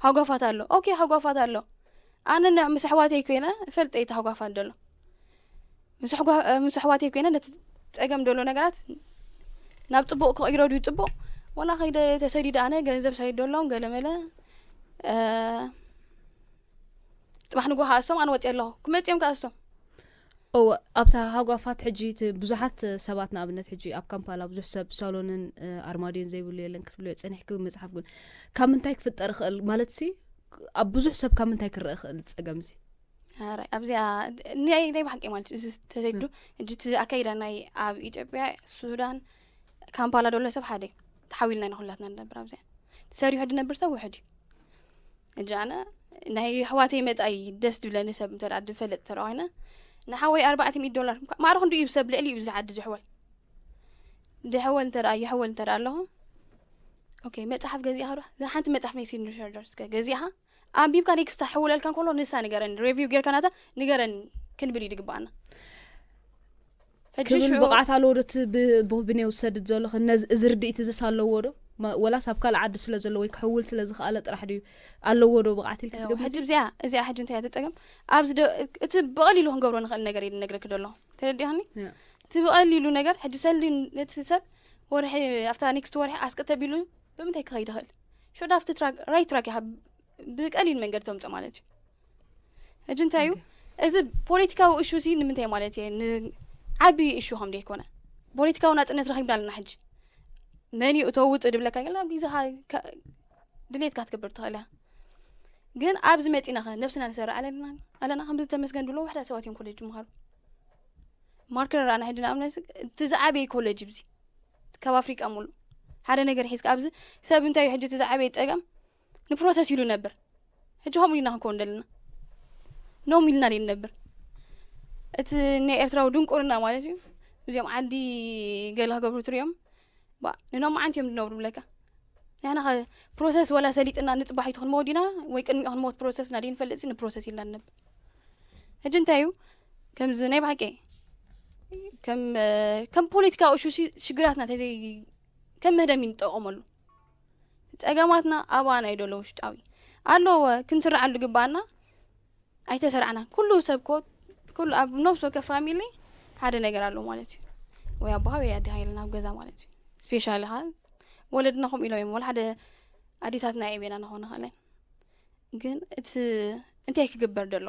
ሃጓፋት ኣሎ። ኦኬ፣ ሃጓፋት ኣሎ። ኣነ ን- ምስ ኣሕዋተይ ኮይነ እፈልጠ እቲ ሃጓፋት ደሎ። ምስ ኣሕጓ- ምስ ኣሕዋተይ ኮይነ ነቲ ጸገም ደሎ ነገራት ናብ ጽቡቕ ክቕይሮ ድዩ ጽቡቕ? ወላ ከይደ ተሰዲደ ኣነ ገንዘብ ሰዲደሎም ገለመለ፣ እ፣ ጽባሕ ንጎ ከኣሶም ኣነ ወጽየ ኣለኹ። ክመጽኦም ከኣሶም። እወ፣ ኣብታ ሃጓፋት ሕጂ እቲ ብዙሓት ሰባት ንኣብነት ሕጂ ኣብ ካምፓላ ብዙሕ ሰብ ሳሎንን፣ እ፣ ኣርማድዮን ዘይብሉ የለን ክትብልዮ ጸኒሕኪ። መጽሓፍ ግን ካብ ምንታይ ክፍጠር ይኽእል ማለት ሲ ኣብ ብዙሕ ሰብ ካብ ምንታይ ክረአ ይኽእል ጸገም ሲ? ኣራይ ኣብዚኣ ናይ ናይ ብሓቂ ማለት እዩ። እዚ ተሰዱ ሕጂ እቲ ኣካይዳ ናይ ኣብ ኢትዮጵያ፣ ሱዳን፣ ካምፓላ ደሎ ሰብ ሓደ እዩ። ተሓዊልና ኢና ኩላትና ንነብር ኣብዚኣ። ሰሪሑ ድነብር ሰብ ውሕድ እዩ። ሕጂ ኣነ ናይ ኣሕዋተይ መጻኢ ደስ ድብለኒ ሰብ እንተ ደኣ ድፈልጥ እንተ ደኣ ኮይነ ንሓወይ ኣርባዕተ ሚእቲ ዶላር ማዕረ ክንዱ እዩ ሰብ ልዕሊ እዩ ብዚ ዓዲ ዝሕወል ድሕወል እንተ ደኣ ይሕወል እንተ ደኣ ኣለኹ። ኦኬ፣ መጽሓፍ ገዚእኻ ዶ? እዛ ሓንቲ መጽሓፍ ናይ ሲድኒ ሸልደር እስከ ገዚእኻ ኣንቢብካ ኔክስት ሕውለልካ እንከሎ ንሳ ንገረኒ፣ ሬቪው ጌርካ ናታ ንገረኒ ክንብል እዩ ድግባኣና። ሕጂ ክብል ሽዑ ብቕዓት ኣለዎ ዶ? እቲ ብ- ብኔው ዝሰድድ ዘሎ ኸ ነዚ- እዚ ርድኢት እዚስ ኣለዎ ዶ? መ- ወላስ ኣብ ካልእ ዓዲ ስለ ዘሎ ወይ ክሕውል ስለ ዝኸኣለ ጥራሕ ድዩ ኣለዎ ዶ ብቕዓት ኢልካ ያው ትገምት? ሕጂ እዚኣ እዚኣ ሕጂ እንታይ እያ ትጸገም ኣብዚ ደ- እቲ ብቐሊሉ ክንገብሮ ንኽእል ነገር እዩ ነግረክ ደሎ ተረዲኻኒ። ያ። እቲ ብቐሊሉ ነገር ሕጂ ሰልዲ ነቲ ሰብ ወርሒ ኣብታ ኔክስት ወርሒ ኣስቀ ተቢሉ ብምንታይ ክኸይድ ይኽእል? ሾዳ ኣብቲ ትራክ ራይት ትራክ ኢኻ ብቀሊል መንገዲ ተምጾ ማለት እዩ። ሕጂ እንታይ እዩ እዚ ፖለቲካዊ እሹ ሲ ንምንታይ ማለት እየ ንዓቢ እሹ ከም ዘይኮነ ፖለቲካዊ ናጽነት ረኺብና ኣለና። ሕጂ መን እዩ እቶ ውጽእ ድብለካ ገለ ኣብ ግዜኻ ከ- ድሌትካ ክትገብር ትኽእል እያ። ግን ኣብዚ መጺና ኸ ነብስና ንሰርዕ ኣለና ኣለና ከምዚ ተመስገን ድብሎ ውሕዳት ሰባት እዮም ኮሌጅ ይምሃሩ። ማርከር ኣነ ሕጂ ንኣብነት እቲ ዝዓበየ ኮሌጅ ብዚ ካብ ኣፍሪቃ ሙሉ ሓደ ነገር ሒዝካ ኣብዚ ሰብ እንታይ እዩ ሕጂ እቲ ዝዓበየ ጸገም ንፕሮሰስ ኢሉ ነብር። ሕጂ ከምኡ ኢና ክንከውን ዘለና ኖም ኢልና ደይ ነብር። እቲ ናይ ኤርትራዊ ድንቁርና ማለት እዩ። እዚኦም ዓዲ ገለ ክገብሩ ትሪኦም ባ ንኖም ዓንቲ እዮም ዝነብሩ ብለካ። ንሕና ኸ ፕሮሰስ ወላ ሰሊጥና ንጽባሒቱ ክንመወዲና ወይ ቅድሚኡ ክንመወት ፕሮሰስና ደይ ንፈልጥ ሲ ንፕሮሰስ ኢልና ንነብር። ሕጂ እንታይ እዩ ከምዚ ናይ ብሓቂ ከም ከም ፖለቲካዊ እሹ ሲ ሽግራትና ተዘይ ከም ምህደም ይንጠቐመሉ ጸገማትና ኣባና እዩ ደሎ ውሽጣዊ ኣለዎ ክንስርዓሉ ግባና ኣይተሰርዓናን። ኩሉ ሰብ ኮ ኩሉ ኣብ ነብሲ ወከፍ ፋሚሊ ሓደ ነገር ኣለዎ ማለት እዩ። ወይ ኣቦኻ ወይ ኣዴኻ ኢልና ኣብ ገዛ ማለት እዩ። ስፔሻሊ ኻ ወለድና ከምኡ ኢሎም እዮም። ወላ ሓደ ኣዴታትና የቤና ንኾነ ኸለን ግን እቲ እንታይ ክግበር ደሎ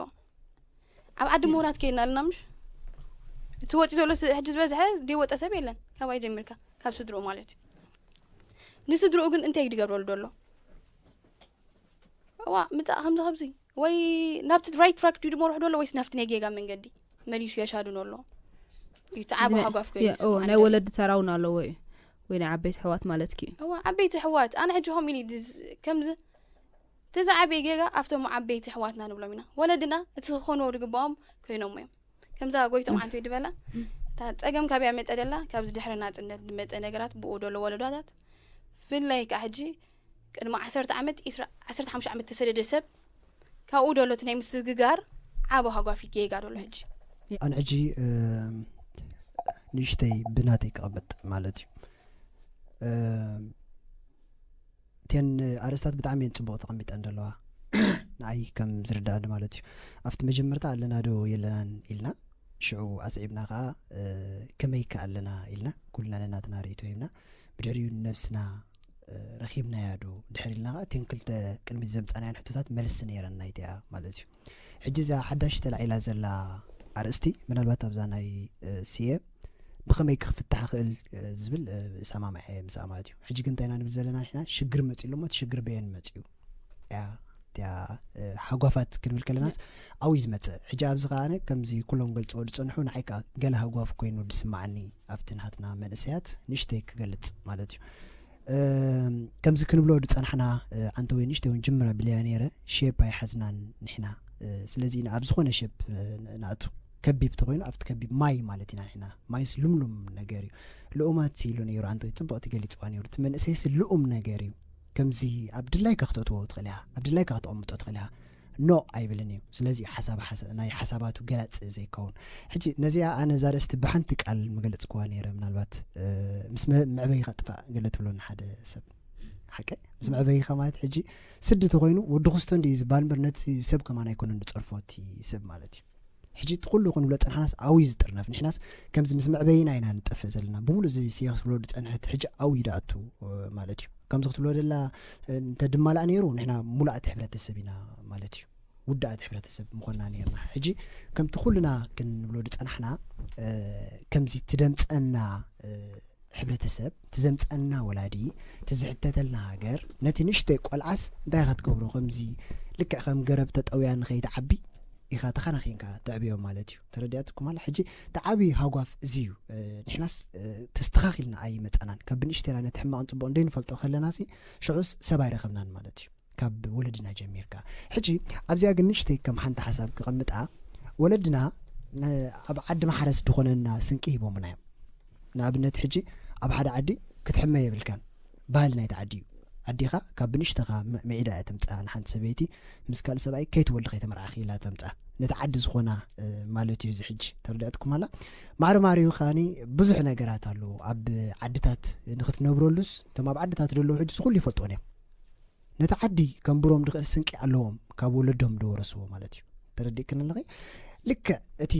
ኣብ ዓዲ ምሁራት ከይድና ኣለና ምሽ እቲ ወፂ ዘሎ ስ- ሕጂ ዝበዝሐ ዘይወፀ ሰብ የለን ካባይ ጀሚርካ ካብ ስድሮ ማለት እዩ። ንስድርኡ ግን እንታይ ድገብረሉ ደሎ? እዋ ምጻእ ከምዚ ከምዚ ወይ ናብቲ ራይት ትራክ ድዩ ድመርሑ ደሎ ወይስ ናብቲ ናይ ጌጋ መንገዲ መሊሱ የሻድኖ ኣሎ? እዩ ተዓቢ ሃጓፍ ኮይኑ ናይ ወለዲ ተራውን ኣለዎ እዩ ወይ ናይ ዓበይቲ ኣሕዋት ማለት እዩ። እዋ ዓበይቲ ኣሕዋት ኣነ ሕጂ ሆም ኢኒ ከምዚ ተዛዓበየ ጌጋ ኣብቶም ዓበይቲ ኣሕዋትና ንብሎም ኢና። ወለድና እቲ ክኾንዎ ዝግባኦም ኮይኖም እዮም። ከምዛ ጎይቶም ዓንቱ ድበላ እታ ጸገም ካብያ መጸ ደላ ካብዚ ድሕሪ ናጽነት ዝመጸ ነገራት ብኡ ደሎ ወለዳታት ፍላይ ከዓ ሕጂ ቅድሚ ዓሰርተ ዓመት ዓሰርተ ሓሙሽተ ዓመት ተሰደደ ሰብ ካብኡ ደሎ እቲ ናይ ምስግጋር ዓቢ ሃጓፊ ጌጋ ደሎ ሕጂ። ኣነ ሕጂ ንእሽተይ ብናተይ ክቐመጥ ማለት እዩ። እተን ኣርእስታት ብጣዕሚ እየን ጽቡቕ ተቐሚጠን ዘለዋ ንዓይ ከም ዝርዳእኒ ማለት እዩ። ኣብቲ መጀመርታ ኣለና ዶ የለናን ኢልና ሽዑ ኣስዒብና ከዓ ከመይ ከ ኣለና ኢልና ኩልና ነናትና ርእይቶ ሂብና ብድሕሪኡ ነብስና ረኺብናያ ዶ ድሕር ኢልና ከዓ እተን ክልተ ቅድሚት ዘምፃናየን ሕቶታት መልሲ ነይረን ናይቲያ ማለት እዩ። ሕጂ እዛ ሓዳሽ ተላዒላ ዘላ ኣርእስቲ ምናልባት ኣብዛ ናይ ስየ ብኸመይ ክፍታሕ ክእል ዝብል እሰማምዐ ምስ ኣማት እዩ። ሕጂ ግን እንታይ ኢና ንብል ዘለና ንሕና ሽግር መፅኡ ኣለሞ እቲ ሽግር በየን መፅኡ እያ እቲያ ሃጓፋት ክንብል ከለናስ ኣብኡ እዩ ዝመፅእ። ሕጂ ኣብዚ ከዓነ ከምዚ ኩሎም ገልፅዎ ዝፀንሑ ንዓይ ከዓ ገለ ሃጓፍ ኮይኑ ዝስማዓኒ ኣብቲ ናትና መንእሰያት ንእሽተይ ክገልፅ ማለት እዩ። ከምዚ ክንብሎ ዝፀናሕና ዓንተ ወይ ንእሽተይ እውን ጅምር ኣቢለያ ነይረ ሼፕ ኣይሓዝናን ንሕና። ስለዚ ኢና ኣብ ዝኾነ ሼፕ ንኣቱ ከቢብ ተኮይኑ ኣብቲ ከቢብ ማይ ማለት ኢና ንሕና። ማይስ ልምሉም ነገር እዩ። ልኡማት ኢሉ ነይሩ ዓንተ ጽቡቕ ትገሊጽዋ ነይሩ። እቲ መንእሰይስ ልኡም ነገር እዩ። ከምዚ ኣብ ድላይካ ክተእትዎ ትኽእል ኢኻ፣ ኣብ ድላይካ ክተቐምጦ ትኽእል ኢኻ። ኖ ኣይብልን እዩ። ስለዚ ሓሳብ ናይ ሓሳባቱ ገላጽ ዘይከውን። ሕጂ ነዚኣ ኣነ እዛ ርእስቲ ብሓንቲ ቃል ምገለጽክዋ ነይረ ምናልባት ምስ መዕበይኻ ጥፋእ ገለ ትብሎኒ ሓደ ሰብ ሓቀ ምስ መዕበይኻ ማለት ሕጂ ስዲ ተኮይኑ ወዲ ክስቶ እንዲ ዝበሃል እምበር ነቲ ሰብ ከማን ኣይኮነን ዝጸርፎ እቲ ሰብ ማለት እዩ። ሕጂ እቲ ኩሉ ክንብሎ ጸንሓናስ ኣብዩ ዝጥርነፍ ንሕናስ ከምዚ ምስ መዕበይና ኢና ንጠፍእ ዘለና ብምሉእ እዚ ስየ ክትብሎ ዝጸንሐ እቲ ሕጂ ኣብዩ ደኣቱ ማለት እዩ። ከምዚ ክትብሎ ደላ እንተ ድማላእ ነይሩ ንሕና ሙሉኣት ሕብረተሰብ ኢና ማለት እዩ። ውዳኣት ሕብረተሰብ ምኾንና ነርና። ሕጂ ከምቲ ኩልና ክንብሎ ዝጸናሕና ከምዚ ትደምጸና ሕብረተሰብ ትዘምፀና ወላዲ ትዝሕተተልና ሃገር ነቲ ንእሽተይ ቆልዓስ እንታይ ኢኻ ትገብሮ ከምዚ ልክዕ ከም ገረብ ተጠውያ ንኸይትዓቢ ኢኻ ተኸናኺንካ ተዕብዮ ማለት እዩ። ተረዲኣትኩም ኣላ ሕጂ ተዓቢ ሃጓፍ እዚ እዩ። ንሕናስ ተስተኻኺልና ኣይመፀናን ካብ ብንእሽተና ነቲ ሕማቕን ፅቡቕ እንደይንፈልጦ ከለና ሲ ሽዑስ ሰብ ኣይረኸብናን ማለት እዩ። ካብ ወለድና ጀሚርካ ሕጂ ኣብዚኣ ግን ንእሽተይ ከም ሓንቲ ሓሳብ ክቐምጣ ወለድና ኣብ ዓዲ ማሕረስ ዝኾነና ስንቂ ሂቦምና እዮም። ንኣብነት ሕጂ ኣብ ሓደ ዓዲ ክትሕመ የብልካን ባህሊ ናይቲ ዓዲ እዩ። ኣዴኻ ካብ ብንእሽተኻ መዒዳ እያ ተምፅኣ ንሓንቲ ሰበይቲ ምስ ካልእ ሰብኣይ ከይትወልድ ከይተመርዓ ክኢላ ተምፅኣ ነቲ ዓዲ ዝኾና ማለት እዩ። እዚ ሕጂ ተረዳእትኩም ኣላ ማዕረ ማሪኡ ከዓኒ ብዙሕ ነገራት ኣለዉ ኣብ ዓድታት ንክትነብረሉስ እቶም ኣብ ዓድታት ዘለዉ ሕጂ ዝኩሉ ይፈልጥዎን እዮም። ነቲ ዓዲ ከንብሮም ዝኽእል ስንቂ ኣለዎም ካብ ወለዶም ዝወረስዎ ማለት እዩ። ተረዲእክኒ ኣለኺ? ልክዕ እቲ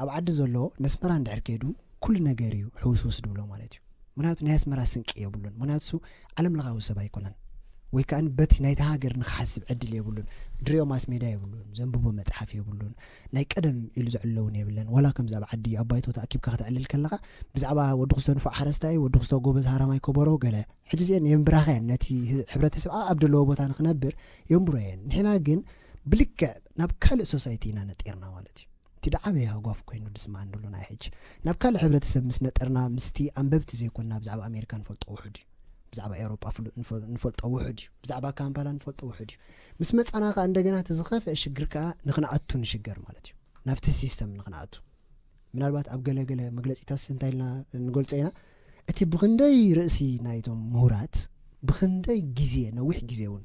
ኣብ ዓዲ ዘሎ ነስመራ እንድሕር ከይዱ ኩሉ ነገር እዩ ሕውስውስ ዝብሎ ማለት እዩ። ምክንያቱ ናይ ኣስመራ ስንቂ የብሉን። ምክንያቱ ዓለም ለኻዊ ሰብ ኣይኮነን። ወይ ከዓ በቲ ናይቲ ሃገር ንክሓስብ ዕድል የብሉን። ድሪኦ ማስ ሜዳ የብሉን። ዘንብቦ መፅሓፍ የብሉን። ናይ ቀደም ኢሉ ዘዕለውን የብለን። ዋላ ከምዚ ኣብ ዓዲ ኣብ ባይቶ ተኣኪብካ ከተዕልል ከለካ ብዛዕባ ወዲ ክስቶ ንፉዕ ሓረስታይ፣ ወዲ ክስቶ ጎበዝ ሃራማይ ከበሮ ገለ ሕጂ እዚአን የንብራኻ እየን ነቲ ህብረተሰብ ኣብ ዘለዎ ቦታ ንክነብር የንብሮ እየን። ንሕና ግን ብልክዕ ናብ ካልእ ሶሳይቲ ኢና ነጢርና ማለት እዩ። እቲ ደዓበየ ሃጓፍ ኮይኑ ዝስማዓኒ ዘሎ ናይ ሕጂ ናብ ካልእ ሕብረተሰብ ምስ ነጠርና ምስቲ ኣንበብቲ ዘይኮንና ብዛዕባ ኣሜሪካ ንፈልጦ ውሑድ እዩ። ብዛዕባ ኤውሮጳ ንፈልጦ ውሑድ እዩ። ብዛዕባ ካምፓላ ንፈልጦ ውሑድ እዩ። ምስ መጻና ከዓ እንደገና እቲ ዝኸፍአ ሽግር ከዓ ንክንኣቱ ንሽገር ማለት እዩ። ናብቲ ሲስተም ንክንኣቱ ምናልባት ኣብ ገለገለ መግለፂታትስ እንታይ ኢልና ንገልፆ ኢና? እቲ ብክንደይ ርእሲ ናይቶም ምሁራት ብክንደይ ግዜ ነዊሕ ግዜ እውን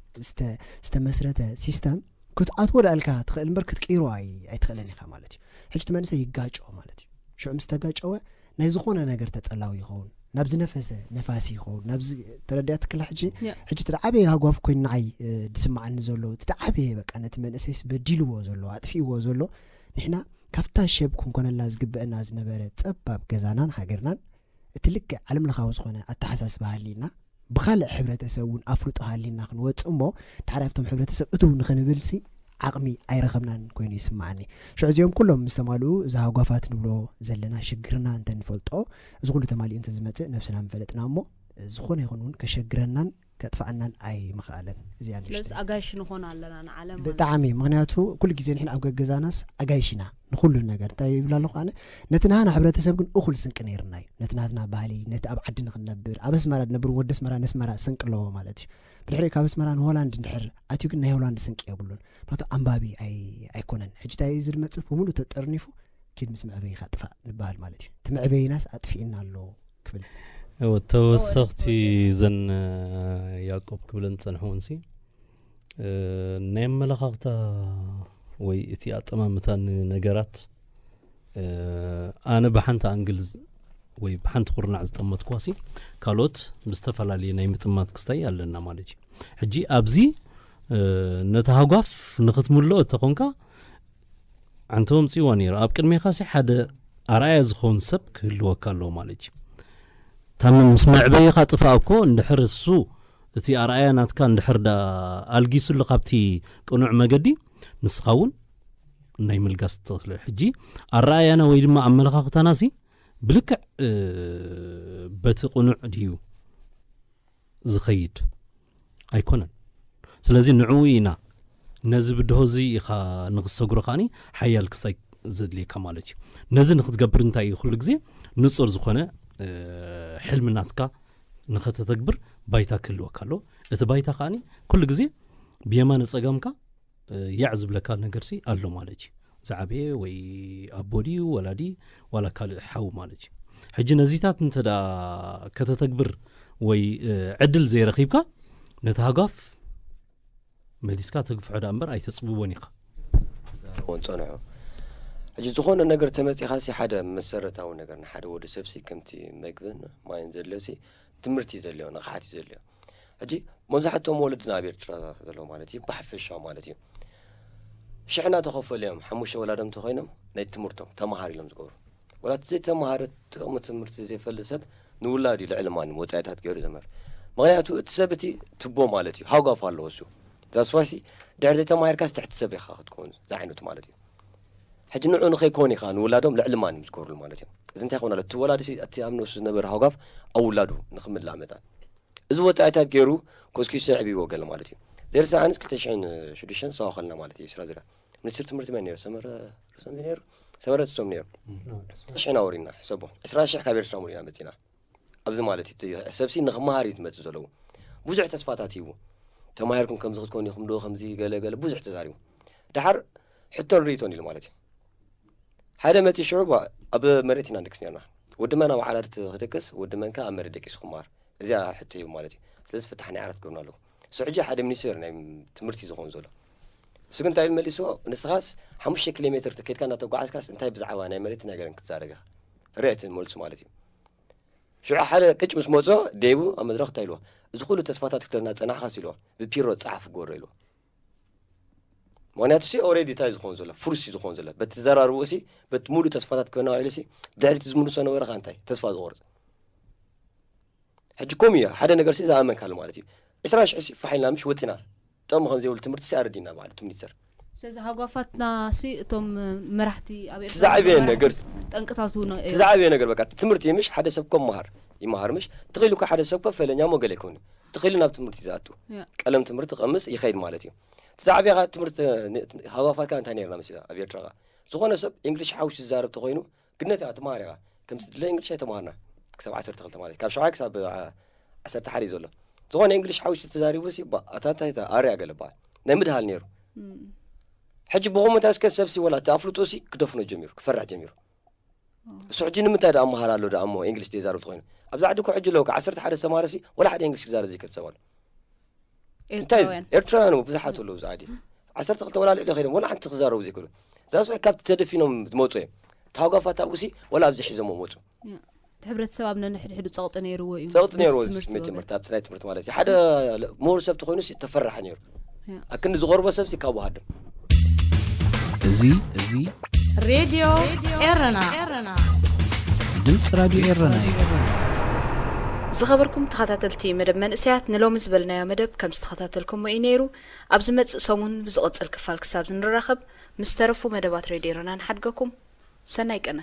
ዝተመስረተ ሲስተም ክትኣትዎ ዳእልካ ትኽእል እምበር ክትቅይሮ ኣይትኽእልን ኢኻ ማለት እዩ። ሕጂ እቲ መንእሰይ ይጋጨዎ ማለት እዩ። ሽዑ ምስ ተጋጨወ ናይ ዝኾነ ነገር ተጸላዊ ይኸውን፣ ናብ ዝነፈሰ ነፋሲ ይኸውን፣ ናብ ተረዲኣትክላ ሕጂ ሕጂ እቲ ዓበየ ሃጓፍ ኮይኑ ንዓይ ድስማዓኒ ዘሎ እቲ ዓበየ በቃ ነቲ መንእሰይስ በዲልዎ ዘሎ ኣጥፊእዎ ዘሎ ንሕና ካብታ ሸብ ክንኮነላ ዝግበአና ዝነበረ ጸባብ ገዛናን ሃገርናን እቲ ልክዕ ዓለም ለኻዊ ዝኾነ ኣተሓሳስባ ሃልዩና ብኻልእ ሕብረተሰብ እውን ኣፍልጦ ሃልዩና ክንወፅእ እሞ ድሓር ኣብቶም ሕብረተሰብ እትው ንኽንብል ሲ ዓቕሚ ኣይረኸብናን ኮይኑ ይስምዓኒ። ሽዑ እዚኦም ኩሎም ምስ ተማልኡ እዚ ሃጓፋት ንብሎ ዘለና ሽግርና እንተንፈልጦ እዚ ኩሉ ተማሊኡ እንተዝመፅእ ነብስና ምፈለጥና እሞ ዝኾነ ይኹን እውን ከሸግረናን ከጥፋኣናን ኣይምኽኣለን። እዚኣ ንእሽተይ ስለዚ ኣጋይሽ ንኾን ኣለና ንዓለም ማለት ብጣዕሚ። ምክንያቱ ኩሉ ግዜ ንሕና ኣብ ገገዛናስ ኣጋይሽ ኢና ንኩሉ ነገር። እንታይ ይብል ኣለኹ ኣነ፣ ነቲ ናህና ሕብረተሰብ ግን እኹል ስንቂ ነይርና እዩ። ነቲ ናትና ባህሊ፣ ነቲ ኣብ ዓዲ ንክንነብር፣ ኣብ ኣስመራ ዝነብር ወዲ ኣስመራ፣ ነስመራ ስንቂ ኣለዎ ማለት እዩ። ብድሕሪ ካብ ኣስመራ ንሆላንድ እንድሕር ኣትዩ ግን ናይ ሆላንድ ስንቂ የብሉን። ምክንያቱ ኣንባቢ ኣይ ኣይኮነን። ሕጂ እንታይ እዩ ዝመጽእ፣ ብምሉእ ተጠርኒፉ ኪድ ምስ መዕበይኻ ጥፋእ ንበሃል ማለት እዩ። እቲ መዕበይናስ ኣጥፊእና ኣሎ ክብል። እወ፣ ተወሰኽቲ ዘን ያዕቆብ ክብለን ዝጸንሕወንሲ፣ እ፣ ናይ ኣመለኻኽታ ወይ እቲ ኣጠማምታ ንነገራት፣ እ፣ ኣነ ብሓንቲ ኣንግል ዝ-፣ ወይ ብሓንቲ ኩርናዕ ዝጠመትኳሲ፣ ካልኦት ብዝተፈላለየ ናይ ምጥማት ክስታይ ኣለና ማለት እዩ። ሕጂ ኣብዚ፣ እ፣ ነቲ ሃጓፍ ንኽትምልኦ እተኾንካ፣ ዓንተ ወምፅእዋ ነይሩ። ኣብ ቅድሜኻሲ ሓደ ኣርኣያ ዝኸውን ሰብ ክህልወካ ኣለዎ ማለት እዩ። ታም ምስ መዕበይኻ ጥፋእ እኮ እንድሕር እሱ እቲ ኣርኣያ ናትካ እንድሕር ዳ ኣልጊሱሉ ካብቲ ቅኑዕ መገዲ፣ ንስኻ እውን ናይ ምልጋስ ትኽእል። ሕጂ ኣረኣያና ወይ ድማ ኣመለኻኽታናሲ ብልክዕ፣ እ፣ በቲ ቅኑዕ ድዩ ዝኸይድ? ኣይኮነን። ስለዚ ንዕኡ ኢና ነዚ ብድሆ እዚ ኢኻ ንኽትሰግሮ ከኣኒ ሓያል ክስታይ ዘድልየካ ማለት እዩ። ነዚ ንኽትገብር እንታይ እዩ ኩሉ ግዜ ንጹር ዝኾነ፣ እ፣ ሕልሚ ናትካ ንኸተተግብር ባይታ ክህልወካ ኣለዎ። እቲ ባይታ ከኣኒ ኩሉ ግዜ ብየማነ ጸጋምካ፣ እ፣ ያዕ ዝብለካ ነገርሲ ኣሎ ማለት እዩ። ዝዓበየ ወይ ኣቦ ድዩ ወላዲ ዋላ ካልእ ሓው ማለት እዩ። ሕጂ ነዚታት እንተ ደኣ ከተተግብር ወይ፣ እ፣ ዕድል ዘይረኺብካ ነቲ ሃጓፍ መሊስካ ተግፍሖ ደኣ እምበር ኣይተጽብቦን ኢኻ። ዛረቦን ጸንሑ። ሕጂ ዝኾነ ነገር ተመጺኻሲ ሓደ መሰረታዊ ነገር ንሓደ ወዲ ሰብሲ ከምቲ መግብን ማይን ዘድልዮሲ ትምህርቲ እዩ ዘድልዮ፣ ንቕሓት እዩ ዘድልዮ። ሕጂ መብዛሕትኦም ወለድና ኣብ ኤርትራ ዘለዉ ማለት እዩ፣ ብሓፈሻ ማለት እዩ። ሽሕ እናተኸፈሉ እዮም፣ ሓሙሽተ ወላዶም እንተኾይኖም ናይ ትምህርቶም ተምሃር ኢሎም ዝገብሩ። ወላ እቲ ዘይተምሃረ ጥቕሚ ትምህርቲ ዘይፈልጥ ሰብ ንውላድ እዩ ልዕሊ ማንም ወጻኢታት ገይሩ ዘምህር። ምኽንያቱ እቲ ሰብ እቲ ትቦ ማለት እዩ፣ ሃጓፍ ኣለዎ እሱ። ዛስዋሲ ድሕሪ ዘይተማሂርካስ ትሕቲ ሰብ ኢኻ ክትከውን ዝዓይነቱ ማለት እዩ። ሕጂ ንዑ ንኸይኮን ኢኻ ንውላዶም ልዕሊ ማንም ዝገብሩሉ ማለት እዩ። እዚ እንታይ ይኸውን ኣሎ? እቲ ወላዲ ሲ-፣ እቲ ኣብ ነብሱ ዝነበረ ሃጓፍ ኣብ ውላዱ ንኽምላእ መጠን። እዚ ወጻኢታት ገይሩ ኮስኪሱ የዕብይዎ ገለ ማለት እዩ። ዘይርሳዕ ኣነስ ክልተ ሽሕን ሽዱሽተን ሰዋ ከለና ማለት እዩ፣ ስራ ዙርያ። ሚኒስትር ትምህርቲ መን ነይሩ? ሰመረ ርእሶም ነይሩ? ሰመረ ርእሶም ነይሩ። ሽሕና ወሪና፣ ሕሰቦ። ዕስራ ሽሕ ካብ ኤርትራ ሙሉእና መጺና። ኣብዚ ማለት እዩ፣ እቲ ሰብሲ ንኽመሃር እዩ ትመጽእ ዘለዉ። ብዙሕ ተስፋታት ሂቡ። ተማሂርኩም ከምዚ ክትኮኑ ኢኹም ዶ፣ ከምዚ ገለ ገለ ብዙሕ ተዛሪቡ። ደሓር ሕቶን ርእይቶን ኢሉ ማለት እዩ። ሓደ መጺ ሽዑ ባ-፣ ኣብ መሬት ኢና ንደቅስ ነርና። ወዲ መን ኣብ ዓራት ክደቅስ፣ ወዲ መን ከ ኣብ መሬት ደቂሱ ክመሃር። እዚኣ ሕቶ ሂቡ ማለት እዩ። ስለዚ ፍታሕ ናይ ዓራት ክገብርና ኣለኩም። እሱ ሕጂ ሓደ ሚኒስትር ናይ ትምህርቲ ዝኸውን ዘሎ። እሱ ግን እንታይ ኢሉ መሊስዎ? ንስኻስ ሓሙሽተ ኪሎ ሜትር ከይድካ እናተጓዓዝካስ እንታይ ብዛዕባ ናይ መሬት ናይ ገለን ክትዛረብ ኢኻ? ርእ እቲ መልሱ ማለት እዩ። ሽዑ ሓደ ቅጭ ምስ መጾ ደይቡ ኣብ መድረኽ እንታይ ኢልዎ? እዚ ኩሉ ተስፋታት ክትህበና ዝጸናሕካስ ኢልዎ። ብፒሮ ጸሓፍ ክገብሮ ኢልዎ። ምኽንያቱ ሲ ኦሬዲ እንታይ ዝኸውን ዘሎ? ፍሩስ እዩ ዝኸውን ዘሎ። በቲ ዘራርብኡ ሲ፣ በቲ ሙሉእ ተስፋታት ክህበና ውዒሉ ሲ፣ ብድሕሪት ዝምልሶ ነበረ ኸኣ እንታይ? ተስፋ ዝቖርጽ። ሕጂ ከምኡ እያ። ሓደ ነገር ሲ ዝኣመንካሉ ማለት እዩ። ዕስራ ሽሕ ሲ ፋሕ ኢልና ምሽ ወጺና። ጥቕሚ ከም ዘይብሉ ትምህርቲ ሲ ኣረዲና በዓል እቲ ሚኒስተር። ስለዚ ሃጓፋትና ሲ እቶም መራሕቲ ኣብ ኤርትራ እቲ ዝዓበየ መራሕቲ ነገር ጠንቅታቱ ነው። እቲ ዝዓበየ ነገር በቃ እቲ ትምህርቲ ምሽ ሓደ ሰብ ኮ መሃር ይመሃር ምሽ። ተኺሉ እኮ ሓደ ሰብ ኮ ፈለኛ ሞገል ኣይኮነ። ተኺሉ ናብ ትምህርቲ ዝኣቱ። ያ። ቀለም ትምህርቲ ቀምስ ይኸይድ ማለት እዩ። እቲ ዝዓበየ ኸኣ ትምህርቲ ን-፣ ሃጓፋትካ እንታይ ነይርና መሲላ ኣብ ኤርትራ ኸኣ። ዝኾነ ሰብ እንግሊሽ ሓውሲ ዝዛረብ ተኾይኑ ግነት ኢኻ ትመሃር ኢኻ። ከምዚ ድለ እንግሊሽ ኣይተመሃርና። ክሳብ ዓሰርተ ክልተ ማለት እዩ። ካብ ሸውዓይ ክሳብ ዓ-፣ ዓሰርተ ሓደ እዩ ዘሎ። ዝኾነ እንግሊሽ ሓውሲ ተዛሪቡ ሲ ባ-፣ ኣታ እንታይ እታ ኣርያ ገለ በዓል። ናይ ምድሃል ነይሩ። እም። ሕጂ ብኸምኡ እንታይ እስከ ሰብሲ ወላ እቲ ኣፍልጦ ሲ ክደፍኖ ጀሚሩ፣ ክፈርሕ ጀሚሩ። እሱ ሕጂ ንምንታይ ደኣ መሃር ኣሎ ደኣ እሞ እንግሊሽ ዘይዛረብ ተኾይኑ? ኣብዚ ዓዲ እኮ ሕጂ ኣለዉ፣ ዓሰርተ ሓደ ዝተማሃረ ሲ ወላ ሓደ እንግሊሽ ክዛረብ ዘይክእል ሰብ ኣሎ። እንታይ እዚ? ኤርትራውያን ኤርትራውያን እሞ ብዙሓት ኣለዉ ኣብዚ ዓዲ። ዓሰርተ ክልተ ወላ ልዕሊ ከይዶም ወላ ሓንቲ ክዛረቡ ዘይክእሉ። እዛ ስውዕ ካብቲ ተደፊኖም ዝመጹ እዮም። ታጓፋት ኣብኡ ሲ ወላ ኣብዚ ሒዞሞ መጹ። ያ። እቲ ሕብረተሰብ ኣብ ነንሕድሕዱ ጸቕጢ ነይርዎ እዩ። ጸቕጢ ነይርዎ ቤት እዚ ትምህርቲ መጀመርታ ወገን። ኣብቲ ናይ ትምህርቲ ማለት እዩ። ሓደ ለ-፣ ምሁር ሰብ ተኾይኑ ሲ ተፈራሒ ነይሩ። ያ። ኣክንዲ ዝቐርቦ ሰብ ሲ ካብኡ ሃድም። እዚ እዚ ሬድዮ ኤረና። ድምፂ ራድዮ ኤረና እዩ። ዝኸበርኩም ተኸታተልቲ መደብ መንእሰያት፣ ንሎሚ ዝበልናዮ መደብ ከም ዝተኸታተልኩሞ እዩ ነይሩ። ኣብ ዝመጽእ ሰሙን ብዝቕጽል ክፋል ክሳብ ዝንራኸብ፣ ምስ ተረፉ መደባት ሬድዮ ኤረና ንሓድገኩም። ሰናይ ቀነ።